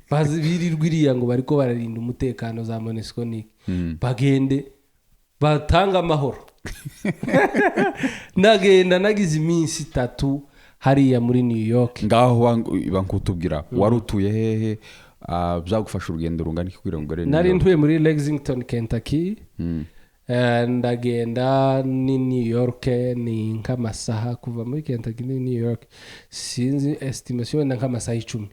bazi birirwa iriya ngo bariko bararinda umutekano za MONUSCO, niki, bagende batanga amahoro. Ndagenda, nagize iminsi 3 hariya muri New York. Ngaho bankutubwira, wari utuye hehe? Byagufasha urugendo rungana iki kugira ngo ugere New Nari York? ntuye muri Lexington, Kentucky. Ndagenda ni New York ni nk'amasaha, kuva muri Kentucky ni New York, sinzi estimation, wenda nk'amasaha 10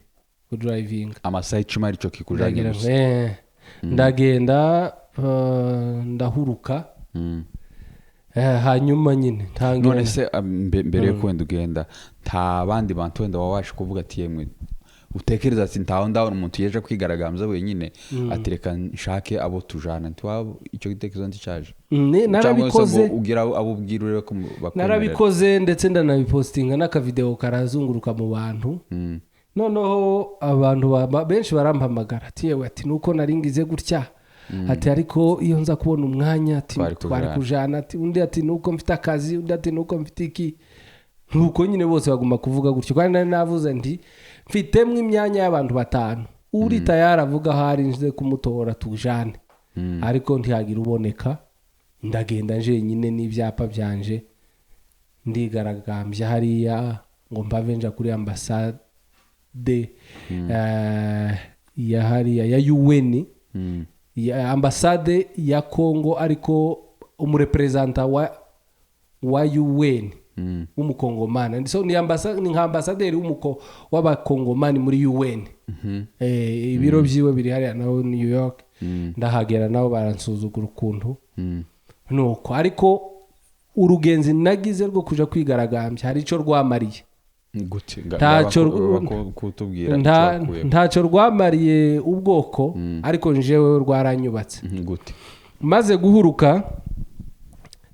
kudrivinga. Amasaha 10 aricyo kikujanye Ndagira gusa? Ndagenda, ndahuruka. Hanyuma nyine ntangira None se mbere yo wenda ugenda, nta bandi bantu wenda wabasha kuvuga ati yemwe, utekereza ati ntaho ndabona umuntu yeje kwigaragambya wenyine, ati reka nshake abo tujana? Ntiwaba icyo gitekerezo nticyaje? Narabikoze. Cyangwa se ngo ugira abo ubwira urebe ko bakwemerera? Narabikoze, ndetse ndanabipostinga n'akavideo karazunguruka mu bantu. Noneho abantu benshi barampamagara ati yewe, ati nuko nari ngize gutya. Ati ariko iyo nza kubona umwanya, ati Twari twari kujana. kujana. Ati undi ati nuko mfite akazi, undi ati nuko mfite iki. Nuko nyine bose bagomba kuvuga gutyo, kandi nari navuze nti mfitemo imyanya y'abantu batanu, uri tayari avuga aho ari nze kumutora tujane. Ariko ntihagira uboneka, ndagenda njenyine n'ibyapa byanje, ndigaragambya hariya ngo mpave nja kuri ambasade ya hariya ya UN, ya ambasade ya Congo, ariko umureperezanta wa UN w'umukongomani. So ni nka ambasaderi w'abakongomani muri UN. Ibiro byiwe biri hariya naho New York. Ndahagera nabo baransuzugura ukuntu. Nuko ariko urugenzi nagize rwo kuja kwigaragambya hari ico rwamariye. Gute? Ntacyo Kutubwira icyo wakuyemo. Ntacyo rwamariye ubwoko, ariko njewe rwaranyubatse. Gute? Maze guhuruka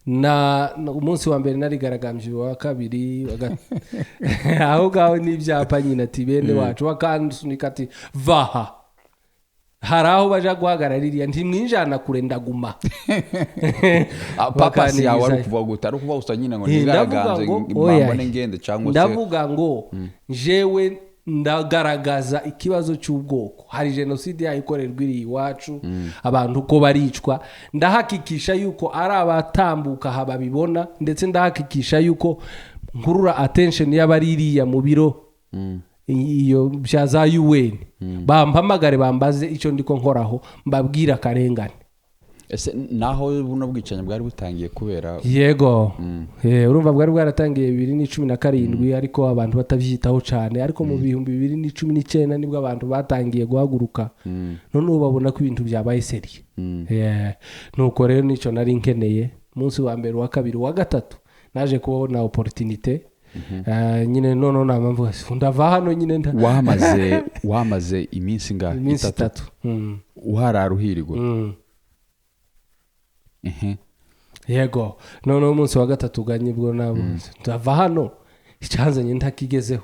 na umunsi wa mbere narigaragambye, wa kabiri, aho ngaho n'ibyapa nyine, ati bene wacu bakansunika ati vaha, hari aho baja guhagarara iriya, ntimwinjana kure, ndaguma. Purpose yawe ari Bakanigizayo. ukuvuga gute? Ari ukuvuga gusa nyine ngo Ndavuga nigaragambye ngo oya. mbone ngende, cyangwa se Ndavuga ngo jewe ndagaragaza ikibazo cy'ubwoko, hari jenoside yayikorerwa iri iwacu, abantu uko baricwa. Ndahakikisha yuko ari abatambuka aha babibona, ndetse ndahakikisha yuko nkurura attention y'abari iriya mu biro iyo bya za UN, bampamagare bambaze icyo ndiko nkoraho, mbabwire akarengane. Ese naho buno bwicanyi bwari butangiye kubera? Yego. Urumva bwari bwaratangiye 2017, ariko abantu batabyitaho cyane. Ariko mu 2019 nibwo abantu batangiye guhaguruka, noneho babona ko ibintu byabaye sérieux. Nuko rero nicyo nari nkeneye. Umunsi wa mbere, uwa kabiri, uwa gatatu, naje kubona opportunité. Nyine noneho nama mvuga ndava hano nyine nda Wamaze iminsi ingahe? Iminsi 3. Uharara uhirigwa? Yego, noneho umunsi wa gatatu uganye bwo nabo ndava hano icyanzanye ntakigezeho.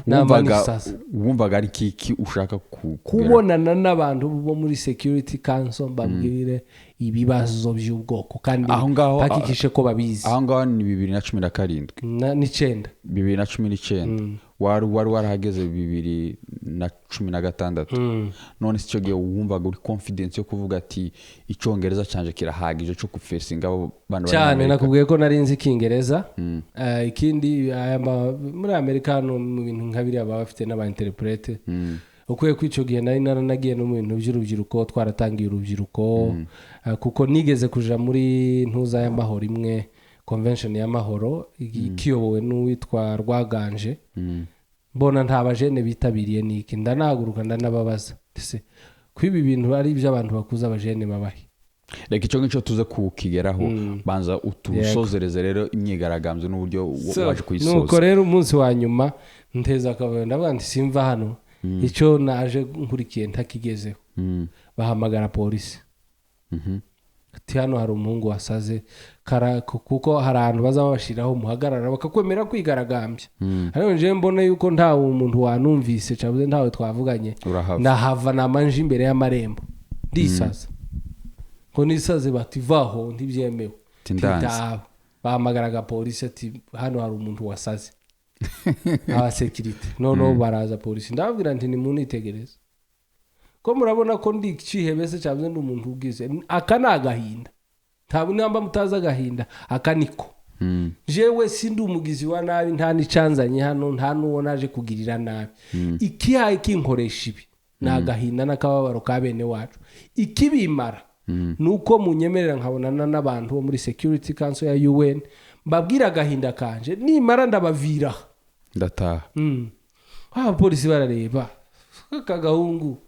Nama nisasa. Wumvaga ari kiki ushaka kugera? Kubonana n'abantu bo muri Security Council, mbabwire ibibazo by'ubwoko, kandi Aho ngaho- hakikishe ko babizi. Aho ngaho ni 2017? N'icyenda. 2019. Wari warahageze 2016. None se icyo gihe wumvaga uri confidence yo kuvuga ati icyongereza cyanje kirahagije cyo gufacinga abo bana bari muri Cyane. Amerika? Nakubwiye ko nari nzi ikingereza. Ikindi muri Amerika hano mu bintu nka biriya baba bafite n'aba interprète. Ukwiye ko icyo gihe nari naranagiye no mu bintu by'urubyiruko, twaratangiye urubyiruko. Kuko nigeze kuja muri ntuza y'amahoro imwe, convention y'amahoro ikiyobowe n'uwitwa Rwaganje, mbona nta bajene bitabiriye niki, ndanahaguruka ndanababaza. Ese ko ibi bintu ari iby'abantu bakuze, abajene babahe? Reka icyo ngicyo tuze kukigeraho. Banza utusozereze rero imyigaragambyo n'uburyo waje kuyisoza. Nuko rero umunsi wa nyuma nteza akavuyo, ndavuga nti simva hano icyo naje nkurikiye ntakigezeho. Bahamagara polisi, ati hano hari umuhungu wasaze. Kuko hari ahantu baza babashyiraho muhagarara bakakwemera kwigaragambya, ariko njyewe mbona yuko nta muntu wanumvise cyabuze, ntawe twavuganye. Urahava. Ndahava, namanje imbere y'amarembo ndisaza ngo nisaze, bati vaho ntibyemewe. Ati ndanze. Ntitaba. Bahamagaraga polisi ati hano hari umuntu wasaze, abasekirite noneho baraza polisi. Ndababwira nti nimunitegereze ko murabona ko ndi ikihebe se cyangwa ndi umuntu ubwize, aka ni agahinda, ntabwo namba mutazi agahinda aka niko. Jewe sindi umugizi wa nabi, nta n'icanzanye hano, nta n'uwo naje kugirira nabi. Ikihaye kinkoresha ibi ni agahinda n'akababaro ka bene wacu. Ikibimara ni uko munyemerera nkabonana n'abantu bo muri Security Council ya UN, mbabwira agahinda kanje, nimara ndabavira. Ndataha. Abapolisi barareba aka gahungu,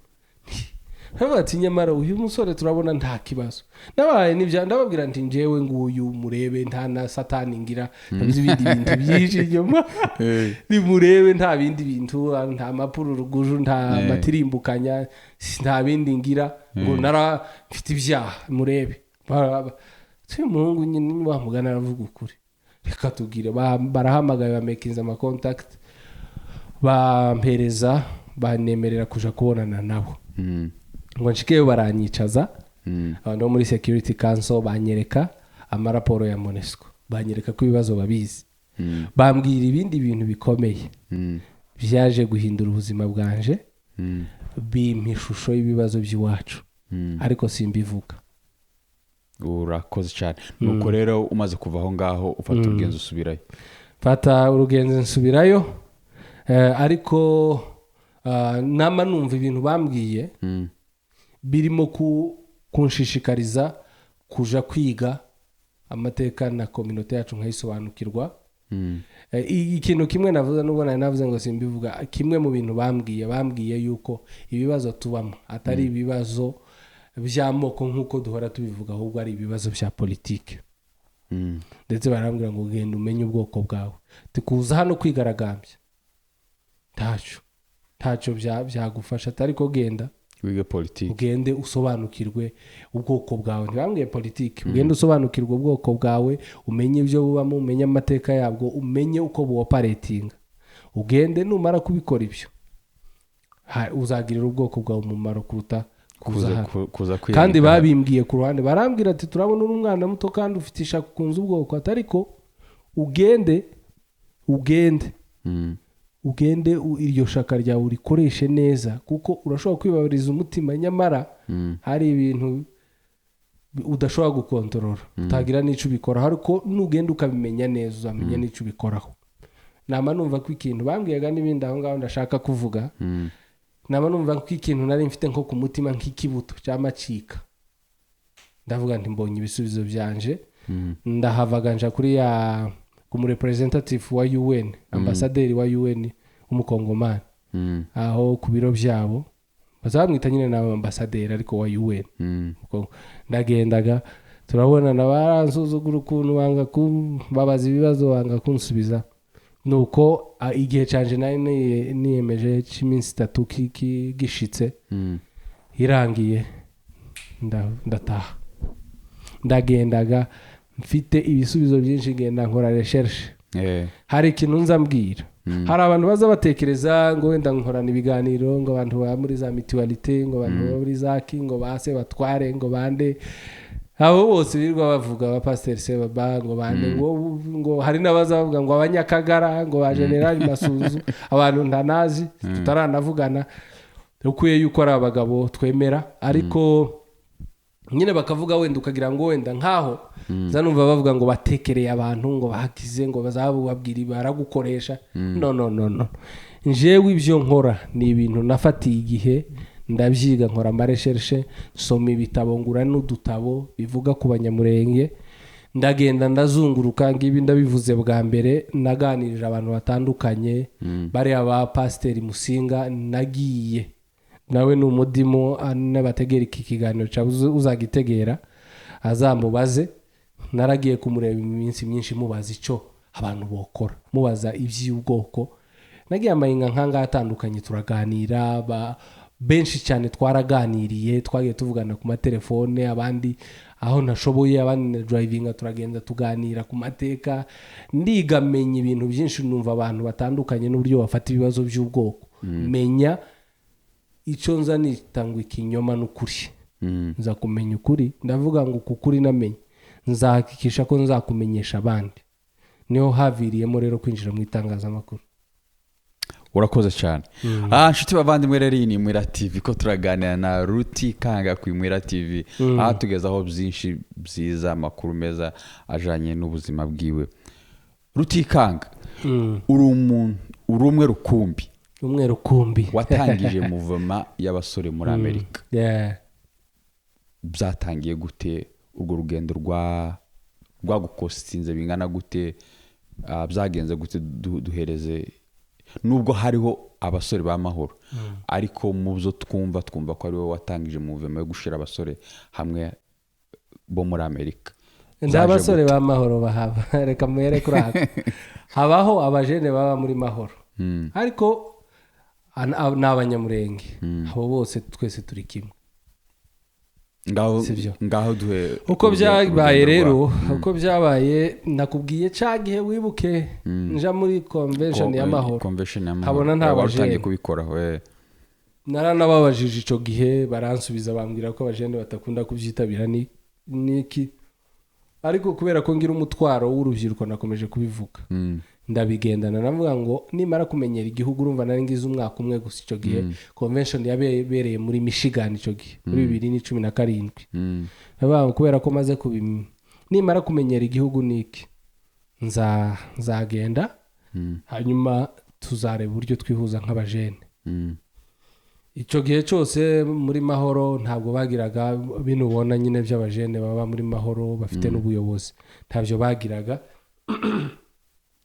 baravuga ati nyamara uyu musore turabona nta kibazo. Nabaye nibya ndababwira nti njyewe nguyu murebe, nta na satani ngira, ntabizi ibindi bintu byinshi inyuma, nimurebe nta bindi bintu, nta mapuro ruguju, nta matirimbukanya, nta bindi ngira ngo nara mfite ibyaha, murebe. Uyu muhungu nyine wamugana aravuga ukuri, reka tubwire. Barahamagaye, bamekinze ama contact, bampereza, banemerera kuja kubonana nabo. Ngo nshikeyo baranyicaza, abantu bo muri Security Council banyereka amaraporo ya MONUSCO, banyereka ko ibibazo babizi, bambwira ibindi bintu bikomeye byaje guhindura ubuzima bwanje, bimpa ishusho y'ibibazo by'iwacu, ariko simbivuga. Urakoze cyane. Nuko rero umaze kuva aho ngaho ufata urugendo usubirayo? Mfata urugendo nsubirayo, ariko nama numva ibintu bambwiye birimo kunshishikariza kuja kwiga amateka na communauté yacu nkayisobanukirwa. Ikintu kimwe navuze, nubwo nari navuze ngo simbivuga, kimwe mu bintu bambwiye yuko ibibazo tubamo atari ibibazo by'amoko nk'uko duhora tubivuga, ahubwo ari ibibazo bya politike. Ndetse barambwira ngo genda umenye ubwoko bwawe, tukuza hano kwigaragambya ntacyo byagufasha, atari ko genda wige politiki, ugende usobanukirwe ubwoko bwawe. Ntibambwiye politiki, ugende usobanukirwe ubwoko bwawe, umenye ibyo bubamo, umenye amateka yabwo, umenye uko buoperatinga. Ugende numara kubikora ibyo, uzagirira ubwoko bwawe umumaro kuruta kuza kuza hano. Kuza Kandi kwiyandika. Babimbwiye ku ruhande, barambwira ati turabona uri umwana muto kandi ufite ishaka, ukunze ubwoko, ati ariko ugende ugende iryo shaka ryawe urikoreshe neza, kuko urashobora kwibabariza umutima, nyamara hari ibintu udashobora gukontorora, utagira n'icyo ubikoraho, ariko nugenda ukabimenya neza uzamenya n'icyo ubikoraho. Nama numva ko ikintu bambwiyaga n'ibindi aho ngaho ndashaka kuvuga, nama numva ko ikintu nari mfite nko ku mutima nk'ikibuto cyamacika, ndavuga nti mbonye ibisubizo byanje. Ndahavaga nja kuri ya ku mu representative wa UN, ambasaderi wa UN w'umukongomani, aho ku biro byabo bazamwita nyine na ambasaderi ariko wa UN. Ubwo ndagendaga turabonana, baransuzugura ukuntu, banga kumbabaza ibibazo, banga kunsubiza. Nuko igihe canje nari niyemeje cy'iminsi 3 gishitse, irangiye, ndataha. Ndagendaga mfite ibisubizo byinshi, ngenda nkora recherche. Hari ikintu nza mbwira, hari abantu baza batekereza ngo wenda nkorana ibiganiro ngo abantu baba muri za mutualité, ngo abantu baba muri za ki, ngo base batware, ngo bande, abo bose birirwa bavuga abapasiteri sebaba, ngo bande, ngo hari n'abaza bavuga ngo abanyakagara, ngo ba generali Masunzu, abantu ntanazi tutaranavugana, ukwiye yuko ari abagabo twemera, ariko nyine bakavuga wenda ukagira ngo wenda nkaho za numva bavuga ngo batekereye abantu, ngo bahakize, ngo bazababwira baragukoresha. No, no, no, no, njyewe ibyo nkora ni ibintu nafatiye igihe, ndabyiga, nkora amarecherche, nsoma ibitabo, ngura n'udutabo bivuga ku Banyamurenge, ndagenda ndazunguruka. Ngibi ndabivuze bwa mbere, naganirije abantu batandukanye, bariya ba pasiteri Musinga nagiye nawe ni umudimu, n'abategera iki kiganiro uzagitegera azamubaze. Naragiye kumureba iminsi myinshi, mubaza icyo abantu bokora, mubaza iby'ubwoko. Nagiye amahinga nk'angaha atandukanye, turaganira, benshi cyane twaraganiriye, twagiye tuvugana ku matelefone, abandi aho ntashoboye, abandi na drivinga turagenda tuganira ku mateka. Ndiga, menya ibintu byinshi, numva abantu batandukanye n'uburyo bafata ibibazo by'ubwoko, menya icyo nza nitanga ikinyoma n'ukuri. Nza kumenya ukuri, ndavuga ngo uku kuri namenye nzahakikisha ko nzakumenyesha abandi. Niho haviriyemo rero kwinjira mu itangazamakuru. Urakoze cyane. Nshuti bavandimwe, rero iyi ni Mwira TV, ko turaganira na Rutikanga ku Mwira TV, aha tugezaho byinshi byiza, amakuru meza ajanye n'ubuzima bwiwe. Rutikanga, uri umuntu, uri umwe rukumbi, umwe rukumbi watangije mouvement y'abasore muri Amerika. Byatangiye gute? Urwo rugendo rwagukostinze bingana gute? Byagenze gute? Duhereze, nubwo hariho abasore b'amahoro, ariko mu byo twumva ko ari wowe watangije mouvement yo gushira abasore hamwe bo muri Amerika. Nta basore b'amahoro bahaba, reka muhere kuri aka. Habaho abajene baba muri mahoro, ariko ni abanyamurenge abo bose, twese turi kimwe. Ngaho Sibyo. Ngaho duhe Uko byabaye urugendo rero, rwawe. uko byabaye, nakubwiye ca gihe wibuke nja muri convention y'amahoro, Convention y'amahoro. Habona nta Wari utangiye bajene. kubikoraho. Naranababajije icyo gihe, baransubiza, bambwira ko abajene batakunda kubyitabira niki, ariko kubera ko ngira umutwaro w'urubyiruko nakomeje kubivuga, ndabigendana. Navuga ngo nimara kumenyera igihugu, urumva nari ngize umwaka umwe gusa icyo gihe. Convention yabereye muri Michigan icyo gihe muri 2017. Ndavuga ngo kubera ko maze nimara kumenyera igihugu niki, nzagenda, hanyuma tuzareba uburyo twihuza nk'abajene. Icyo gihe cyose muri Mahoro ntabwo bagiraga bino ubona nyine by'abajene baba muri Mahoro bafite n'ubuyobozi, ntabyo bagiraga.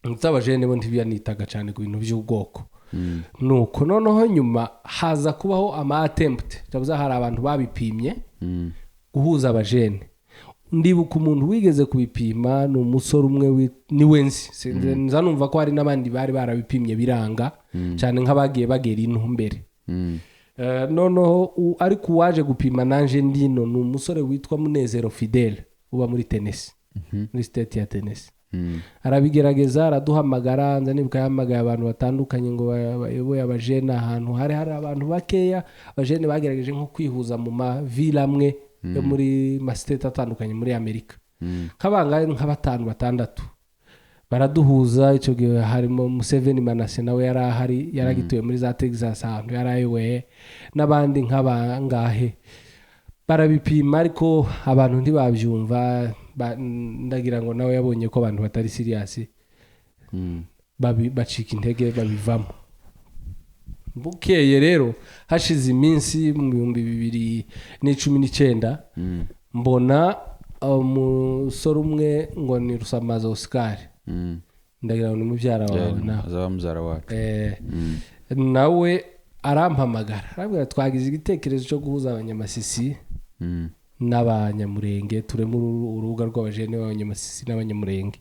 Ndetse abajene bo ntibiyanitaga cyane ku bintu by'ubwoko. Nuko noneho nyuma haza kubaho ama attempt, cyangwa hari abantu babipimye guhuza abajene. Ndibuka umuntu wigeze kubipima ni umusore umwe niwe nzi. Nza numva ko hari n'abandi bari barabipimye biranga cyane, nk'abagiye bagera ino mbere. Noneho ariko uwaje gupima nanje ndino ni umusore witwa Munezero Fidele uba muri Tennessee, muri state ya Tennessee. Arabigerageza, araduhamagara. Nza nibuka yahamagaye abantu batandukanye ngo bayoboye abajene ahantu hari abantu bakeya. Abajene bagerageje nko kwihuza mu mavila amwe yo muri ma state atandukanye muri Amerika, nk'abangahe, nka batanu, batandatu, baraduhuza. Icyo gihe harimo Museveni Manase, nawe yari ahari, yaragituye muri za Texas ahantu yari ayoboye, n'abandi nk'abangahe. Barabipima ariko abantu ntibabyumva. Ndagira ngo nawe yabonye ko abantu batari serious, bacika intege, babivamo. Bukeye rero hashize iminsi, mu 2019, mbona umusore umwe ngo ni Rusamaza Oscar, ndagira ngo ni mubyara wawe nawe. Azaba mubyara wacu. Nawe arampamagara, arambwira: "Twagize igitekerezo cyo guhuza Abanyamasisi n'Abanyamurenge, tureme urubuga rw'abajene b'Abanyamasisi n'Abanyamurenge."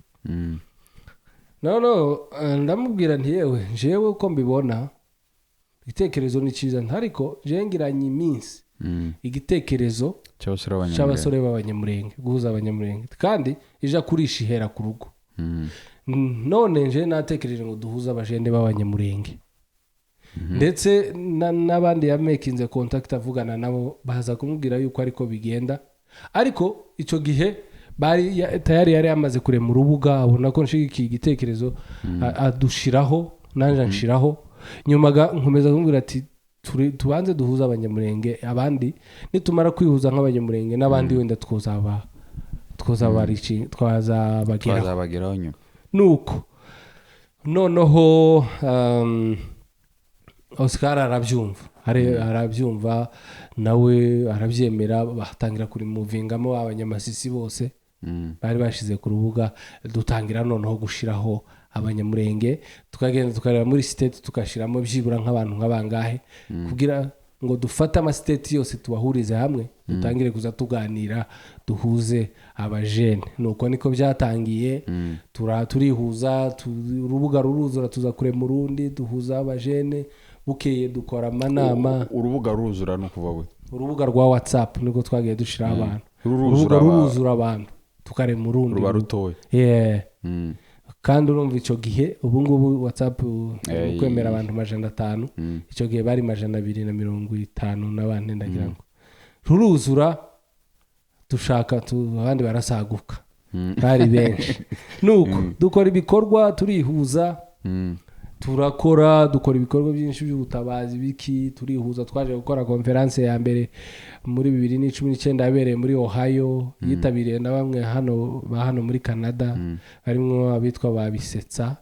Noneho ndamubwira nti: "Yewe, jewe uko mbibona igitekerezo ni cyiza, ariko jewe ngiranye iminsi igitekerezo cy'abasore b'Abanyamurenge." Cy'abasore b'Abanyamurenge, guhuza Abanyamurenge, kandi ija kurisha ihera ku rugo. None nje natekereje ngo duhuze abajene b'Abanyamurenge, ndetse n'abandi yamekinze contact, avugana nabo, baza kumubwira yuko ariko bigenda. Ariko icyo gihe bari tayari yari yamaze kurema urubuga, abona ko nshigikiye igitekerezo, adushiraho, nanjye anshiraho. Nyuma nkomeza kumubwira ati: "Tubanze duhuze Abanyamurenge, abandi nitumara kwihuza nk'Abanyamurenge n'abandi wenda twazabageraho." Twazabageraho nyuma. Nuko noneho Oscar arabyumva, arabyumva nawe arabyemera, batangira kurimuvingamo Abanyamasisi bose bari bashize ku rubuga. Dutangira noneho gushiraho Abanyamurenge, tukagenda tukareba muri state, tugashyiramo byibura nk'abantu nk'abangahe, kugira ngo dufate ama state yose tubahurize hamwe, dutangire kuza tuganira, duhuze abajene. Nuko niko byatangiye. Turihuza, urubuga ruruzura, tuza kurema urundi, duhuza abajene. Bukeye dukora amanama. Urubuga ruzura ni ukuva gute? Urubuga rwa WhatsApp nibwo twagiye dushiraho abantu. Ruruzura. Urubuga ruruzura abantu, tukarema urundi. Ruba rutoya. Yeah. Kandi urumva icyo gihe, ubu ngubu WhatsApp kwemera abantu 500, icyo gihe bari 250 n'abandi. Ndagira ngo ruruzura, dushaka abandi barasaguka, bari benshi. Nuko dukora ibikorwa, turihuza, turakora, dukora ibikorwa byinshi by'ubutabazi biki, turihuza. Twaje gukora konferanse ya mbere muri 2019 yabereye muri Ohio, yitabiriye na bamwe hano ba hano muri Canada, barimo abitwa ba Bisetsa,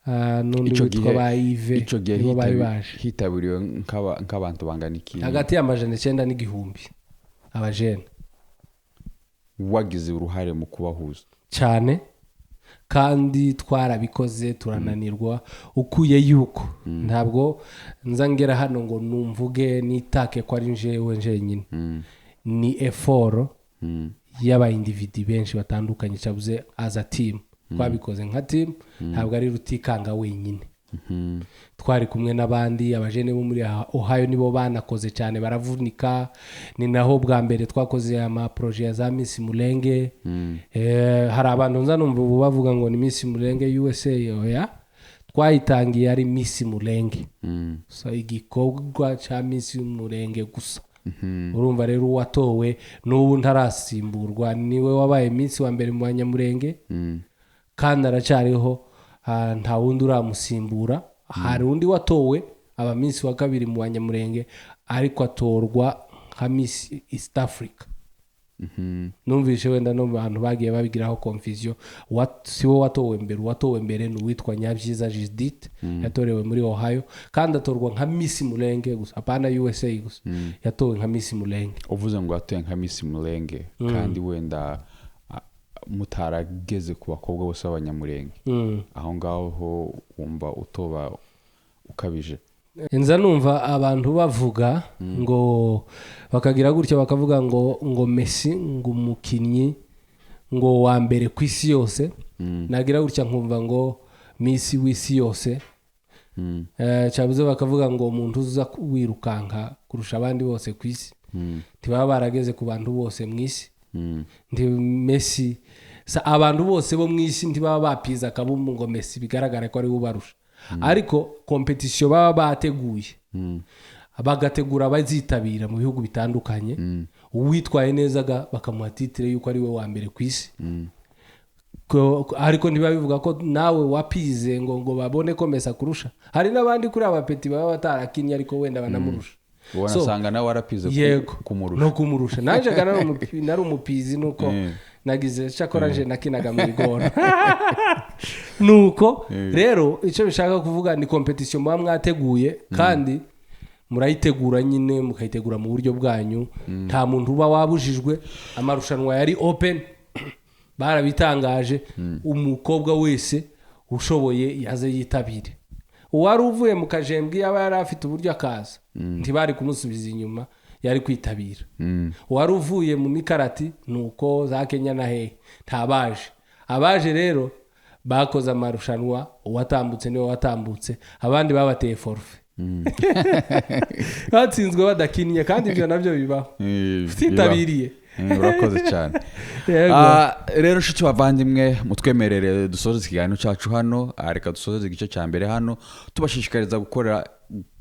n'undi Ico witwa ba Yves, Ico gihe nibo bari baje. Hitabiriwe nk'abantu bangana iki? Hagati ya 900 n'igihumbi abajene. Wagize uruhare mu kubahuza? Cyane, kandi twarabikoze turananirwa. Ukuye yuko ntabwo nza ngera hano ngo numvuge nitake ko ari njyewe njyenyine, ni effort y'aba individu benshi batandukanye, cyabuze as a team. Twabikoze nka team, ntabwo ari Rutikanga wenyine, twari kumwe n'abandi. Abajene bo muri Ohio nibo banakoze cyane, baravunika. Ni naho bwa mbere twakoze ama projet ya za Miss Mulenge. Hari abantu nza numva ubu bavuga ngo ni Miss Mulenge USA. Oya, Twayitangiye ari Miss Murenge, so igikorwa cya Miss Murenge gusa. Urumva rero uwatowe n'ubu ntarasimburwa, niwe wabaye Miss wa mbere mu Banyamurenge, kandi aracyariho, nta wundi uramusimbura. Hari undi watowe aba Miss wa kabiri mu Banyamurenge, ariko atorwa nka Miss East Africa. Numvise wenda no mu bantu bagiye babigiraho confusion. Si we watowe mbere. Uwatowe mbere ni uwitwa Nyabyiza Judith, yatorewe muri Ohio, kandi atorwa nka Miss Murenge gusa, apana USA gusa. Yatowe nka Miss Murenge. Uvuze ngo yatowe nka Miss Murenge, kandi wenda mutarageze ku bakobwa bose b'Abanyamurenge, aho ngaho ho wumva utoba ukabije? Nza numva abantu bavuga ngo bakagira gutya, bakavuga ngo Messi ngo umukinnyi ngo wa mbere ku isi yose. Nagira gutya nkumva ngo Miss w'isi yose. Cyabuze bakavuga ngo umuntu uza wirukanka kurusha abandi bose ku isi. Ntibaba barageze ku bantu bose mu isi. Nti Messi sa abantu bose bo mu isi ntibaba bapiza akabumbu ngo Messi bigaragara ko ari we ubarusha. Ariko competition baba bateguye, bagategura abazitabira mu bihugu bitandukanye, uwitwaye neza bakamuha titre yuko ari we wa mbere ku isi. Ariko ntibabivuga ko nawe wapize ngo babone ko Messi akurusha. Hari n'abandi kuri aba petit baba batarakinnye ariko wenda banamurusha. Ubona asanga nawe warapize kumurusha. No kumurusha. Naje nari umupizi nuko nagize cyakora nje nakinaga mu igora. Nuko rero icyo bishaka kuvuga ni competition muba mwateguye, kandi murayitegura nyine, mukayitegura mu buryo bwanyu. Nta muntu uba wabujijwe. Amarushanwa yari open, barabitangaje. Umukobwa wese ushoboye yaze yitabire. Uwari uvuye mu kajembwe yaba yari afite uburyo akaza, ntibari kumusubiza inyuma, yari kwitabira. Uwari uvuye mu mikarati nuko za Kenya na hehe ntabaje. Abaje rero bakoze amarushanwa, uwatambutse niwe watambutse, abandi babateye forfait. Batsinzwe badakinnye, kandi ibyo nabyo bibaho. Utitabiriye. Urakoze cyane. Rero nshuti bavandimwe, mutwemerere dusoze ikiganiro cyacu hano. Reka dusoze igice cya mbere hano, tubashishikariza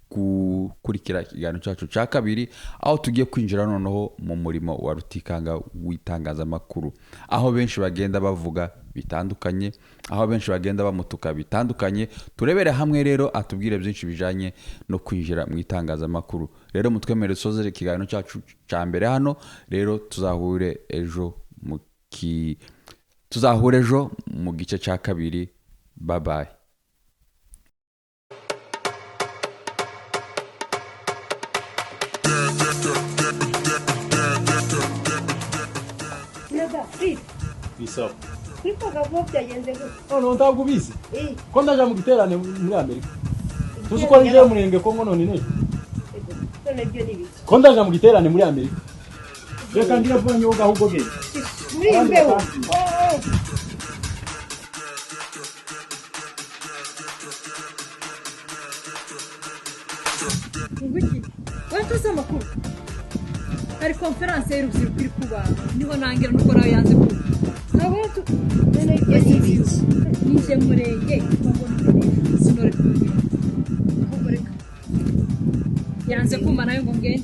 gukurikira ikiganiro cyacu cya kabiri, aho tugiye kwinjira noneho mu murimo wa Rutikanga w'itangazamakuru, aho benshi bagenda bavuga bitandukanye, aho benshi bagenda bamutuka bitandukanye. Turebere hamwe rero atubwire byinshi bijanye no kwinjira mu itangazamakuru. Rero mutwemerere dusoze ikiganiro cyacu cya mbere hano. Rero tuzahure ejo mu gice cya kabiri. Bye bye. Bisaba. Kwivuga vuba byagenze gute? None ntabwo ubizi? Ko ndaja mu giterane muri Amerika. Tuzi ko ari je Murenge Kongo none n'ejo. None ibyo ni ibiki? Ko ndaja mu giterane muri Amerika. Reka ngira vuba nyoga ahubwo genda. Muri imbeho. Nguki. Watuze amakuru. Hari konferanse y'urubyiruko iri kuba, niho nangira nuko nawe yanze kuba. Abantu none ibyo ni ibiki? Nije Murenge Kongo none sinore kugenda. Ahubwo reka yanze kuma nayo ngo ngende.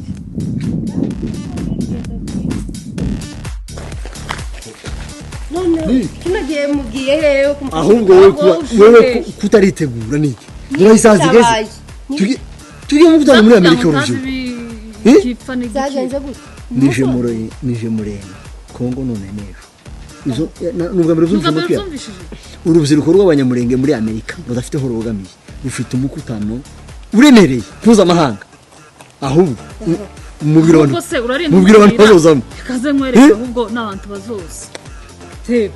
None kino gihe mugiye hehe? Ahubwo wewe kutaritegura niki? Dore isaha zigeze. Tugiye mu gutanga muri Amerika urubyiruko. Zagenze gute? Nije Murenge Kongo none n'ejo. Izo nubwa mbere uzumvise. Urubyiruko rw'Abanyamurenge muri Amerika rudafite aho rubogamiye, rufite umukutano uremereye mpuzamahanga. Ahubwo mubwira abantu bazozamo. Kaze nkwereke ahubwo n'abantu bazoza. Tebe.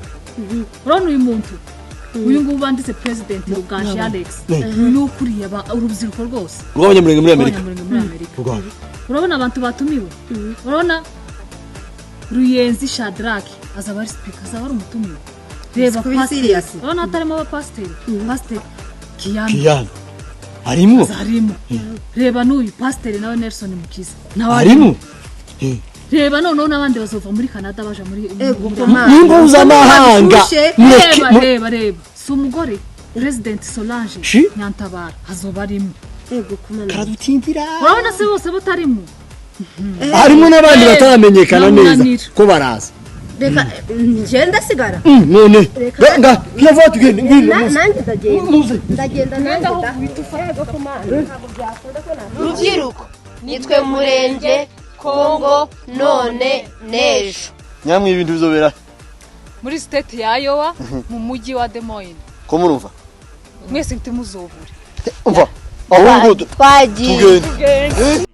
Urabona uyu muntu, uyu ngubu banditse president Ruganje Alex, ni ukuriye urubyiruko rwose rw'Abanyamurenge muri Amerika. Urabona abantu batumiwe. Urabona Ruyenzi Shadrack azaba ari speaker, azaba ari umutumiwe. Reba pasiteri, urabona hatarimo abapasiteri. Pasiteri Kiyano harimo. Reba n'uyu pasiteri nawe Nelson Mukiza nawe harimo. Reba noneho n'abandi bazova muri Canada baje muri mpuzamahanga. Reba reba, si umugore President Solange Shi? Nyantabara azoba arimo. Yego kumana. Karadutindira. Urabona se bose batarimo? Harimo n'abandi bataramenyekana neza Namunanira. ko baraza. Reka njye ndasigara. None Reka. nga nga tugende, ngwino. Na- Muze. Nanjye ndagenda. Muze. Ndagenda nanjye da. Yego kumana. Ntabwo byakunda ko na- Rubyiruko, nitwe murenge Kongo none n'ejo. Nyamwe ibintu bizobera Muri state ya Iowa, mu mujyi wa Des Moines. Ko murumva? Mwese ntimuzobure. Umva ahubwo Twagiye. tugende.